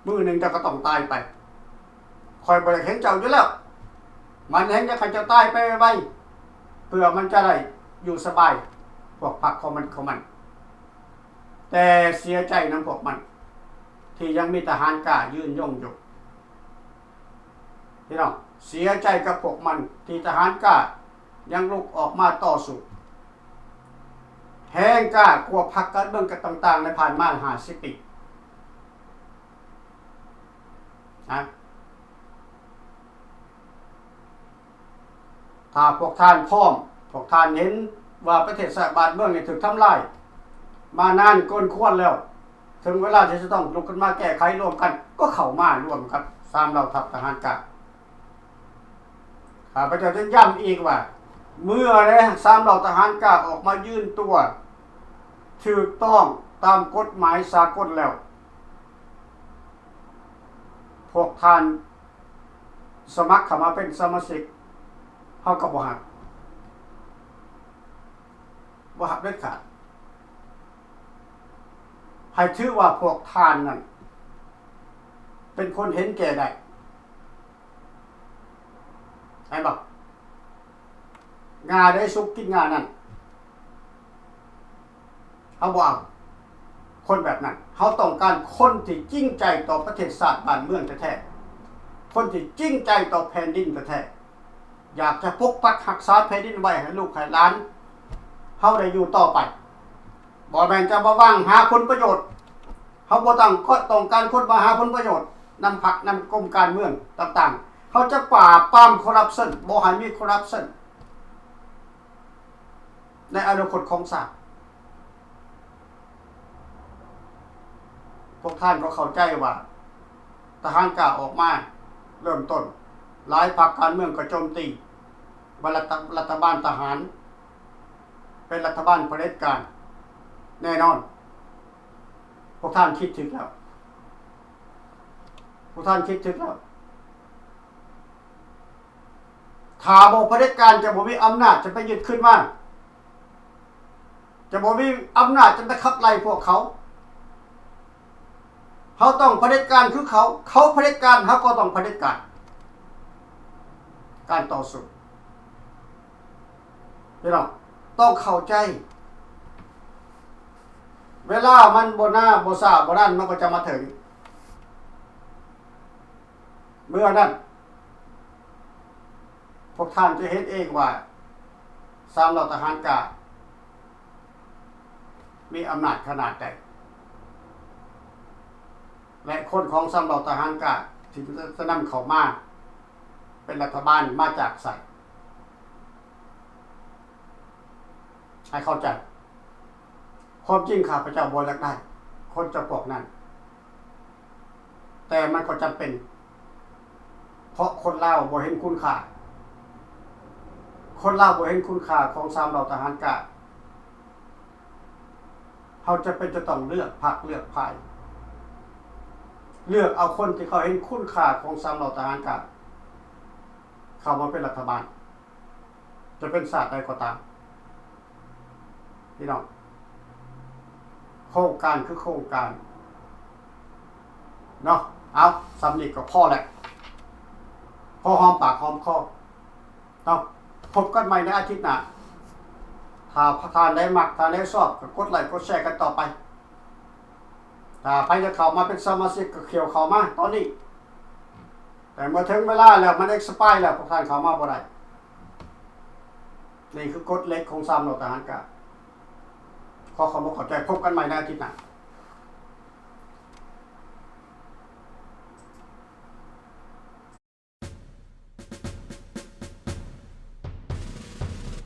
ມື້ໜຶ່ງເຈົ້າກໍຕ້ອງຕາຍໄປ. ຂ້ອຍບໍ່ຢາກເຫັນເຈົ້າຢູ່ແລ້ວ. ມັນແຮ່ງຢາກໃຫ້ເຈົ້າຕາຍໄປໄວໆ ເພື່ອມັນຈະໄດ້ຢູ່ສະບາຍ, ພວກພັກຂອງມັນ, ຂອງມັນ. ແຕ່ເສຍໃຈນຳພວກມັນ ທີ່ຍັງມີທະຫານກ້າຢືນຍົງຢູ່. ພີ່ນ້ອງ, ເສຍໃຈກັບພວກມັນທີ່ທະຫານກ້າຍັງລຸກອອກມາຕໍ່ສູ້ ແຮງກ້າກວ່າພັກການເມືອງກັນຕ່າງໆໃນຜ່ານມາຫ້າສິບປີນະ. ຖ້າພວກທ່ານພ້ອມ, ພວກທ່ານເຫັນວ່າປະເທດຊາດບ້ານເມືອງນີ້ຖືກທຳລາຍມານານເກີນຄວນແລ້ວ, ເຖິງເວລາທີ່ຈະຕ້ອງລຸກຂຶ້ນມາແກ້ໄຂຮ່ວມກັນ, ກໍເຂົ້າມາຮ່ວມກັບສາມເຫຼົ່າທັບທະຫານການ. ຂ້າພະເຈົ້າຈະຢ້ຳອີກວ່າ, ເມື່ອໃດສາມເຫຼົ່າທະຫານການອອກມາຢືນຕົວຖືກຕ້ອງຕາມກົດໝາຍສາກົນແລ້ວ, ພວກທ່ານສະໝັກເຂົ້າມາເປັນສະມາຊິກ ເຮົາກໍບໍ່ຮັບ ບໍ່ຮັບເດັດຂາດ. ໃຫ້ຖືວ່າພວກທ່ານນັ້ນເປັນຄົນເຫັນແກ່ໄດ້ ເຫັນບໍ່? ງ່າໃດສຸກກິນງ່ານັ້ນ ເຮົາບໍ່ເອົາຄົນແບບນັ້ນ. ເຮົາຕ້ອງການຄົນທີ່ຈິງໃຈຕໍ່ປະເທດຊາດບ້ານເມືອງແທ້ໆ, ຄົນທີ່ຈິງໃຈຕໍ່ແຜ່ນດິນແທ້ໆ, ຢາກຈະປົກປັກຮັກສາແຜ່ນດິນໄວ້ໃຫ້ລູກໃຫ້ຫຼານເຮົາໄດ້ຢູ່ຕໍ່ໄປ. ບໍ່ແມ່ນຈະມາຫວັງຫາຜົນປະໂຫຍດ. ເຮົາບໍ່ຕ້ອງ ຕ້ອງການຄົນມາຫາຜົນປະໂຫຍດນຳພັກນຳກົມການເມືອງຕ່າງໆ. ເຮົາຈະປາບປາມຄໍຣັບຊັນ ບໍ່ໃຫ້ມີຄໍຣັບຊັນໃນອະນາຄົດຂອງຊາດ. ພວກທ່ານກໍເຂົ້າໃຈວ່າທະຫານກ້າອອກມາເລີ່ມຕົ້ນ, ຫຼາຍພັກການເມືອງກໍໂຈມຕີວ່າລັດ ລັດຖະບານທະຫານ ເປັນລັດຖະບານຜະເດັດການ. ແນ່ນອນ ພວກທ່ານຄິດຖືກແລ້ວ, ພວກທ່ານຄິດຖືກແລ້ວ. ຖ້າບໍ່ຜະເດັດການ ຈະບໍ່ມີອຳນາດຈະໄປຍຶດຄືນມາ, ຈະບໍ່ມີອຳນາດຈະໄປຂັບໄລ່ພວກເຂົາ. ເຮົາຕ້ອງຜະເດັດການຄືເຂົາ, ເຂົາຜະເດັດການ ເຮົາກໍຕ້ອງຜະເດັດການ. ການຕໍ່ສູ້ ພີ່ນ້ອງຕ້ອງເຂົ້າໃຈ, ເວລາມັນບໍ່ນາ ບໍ່ຊ້າ ບໍ່ນານ ມັນກໍຈະມາເຖິງ. ເມື່ອນັ້ນ ພວກທ່ານຈະເຫັນເອງວ່າ ສາມເຫຼົ່າທະຫານກ້າມີອຳນາດຂະໜາດໃດ ແລະ ຄົນຂອງສາມເຫຼົ່າທະຫານກ້າທີ່ຈະນຳເຂົ້າມາເປັນລັດຖະບານມາຈາກໃສ. ໃຫ້ເຂົ້າໃຈ, ຄວາມຈິງຂ້າພະເຈົ້າບໍ່ຢາກໄດ້ຄົນຈຳພວກນັ້ນ, ແຕ່ມັນກໍຈຳເປັນ, ເພາະຄົນລາວບໍ່ເຫັນຄຸນຄ່າ, ຄົນລາວບໍ່ເຫັນຄຸນຄ່າຂອງສາມເຫຼົ່າທະຫານກ້າ. ເຮົາຈຳເປັນຈະຕ້ອງເລືອກພັກເລືອກຝ່າຍ, ເລືອກເອົາຄົນທີ່ເຂົາເຫັນຄຸນຄ່າຂອງສາມເຫຼົ່າທະຫານກ້າ ເຂົ້າມາເປັນລັດຖະບານ. ຈະເປັນຊາດໃດກໍຕາມ ພີ່ນ້ອງ, ໂຄງການຄືໂຄງການເນາະ. ເອົາ ສ່ຳນີ້ກໍພໍແລ້ວ, ພໍຫອມປາກຫອມຄໍເນາະ. ພົບກັນໃໝ່ໃນອາທິດໜ້າ. ຖ້າທ່ານໃດມັກ ທ່ານໃດຊອບ ກໍກົດໄລກົດແຊກັນຕໍ່ໄປ. ຖ້າໃຜຈະເຂົ້າມາເປັນສະມາຊິກ ກໍເຂົ້າ ເຂົ້າມາຕອນນີ້, ແຕ່ເມື່ອເຖິງເວລາແລ້ວ ມັນເອັກສະປາຍແລ້ວ ພວກທ່ານເຂົ້າມາບໍ່ໄດ້. ນີ້ຄືກົດເຫຼັກຂອງສາມເຫຼົ່າທະຫານກ້າ. ຂໍຂອບອົກຂອບໃຈ, ພົບກັນໃໝ່ໃນອາທິດໜ້າ.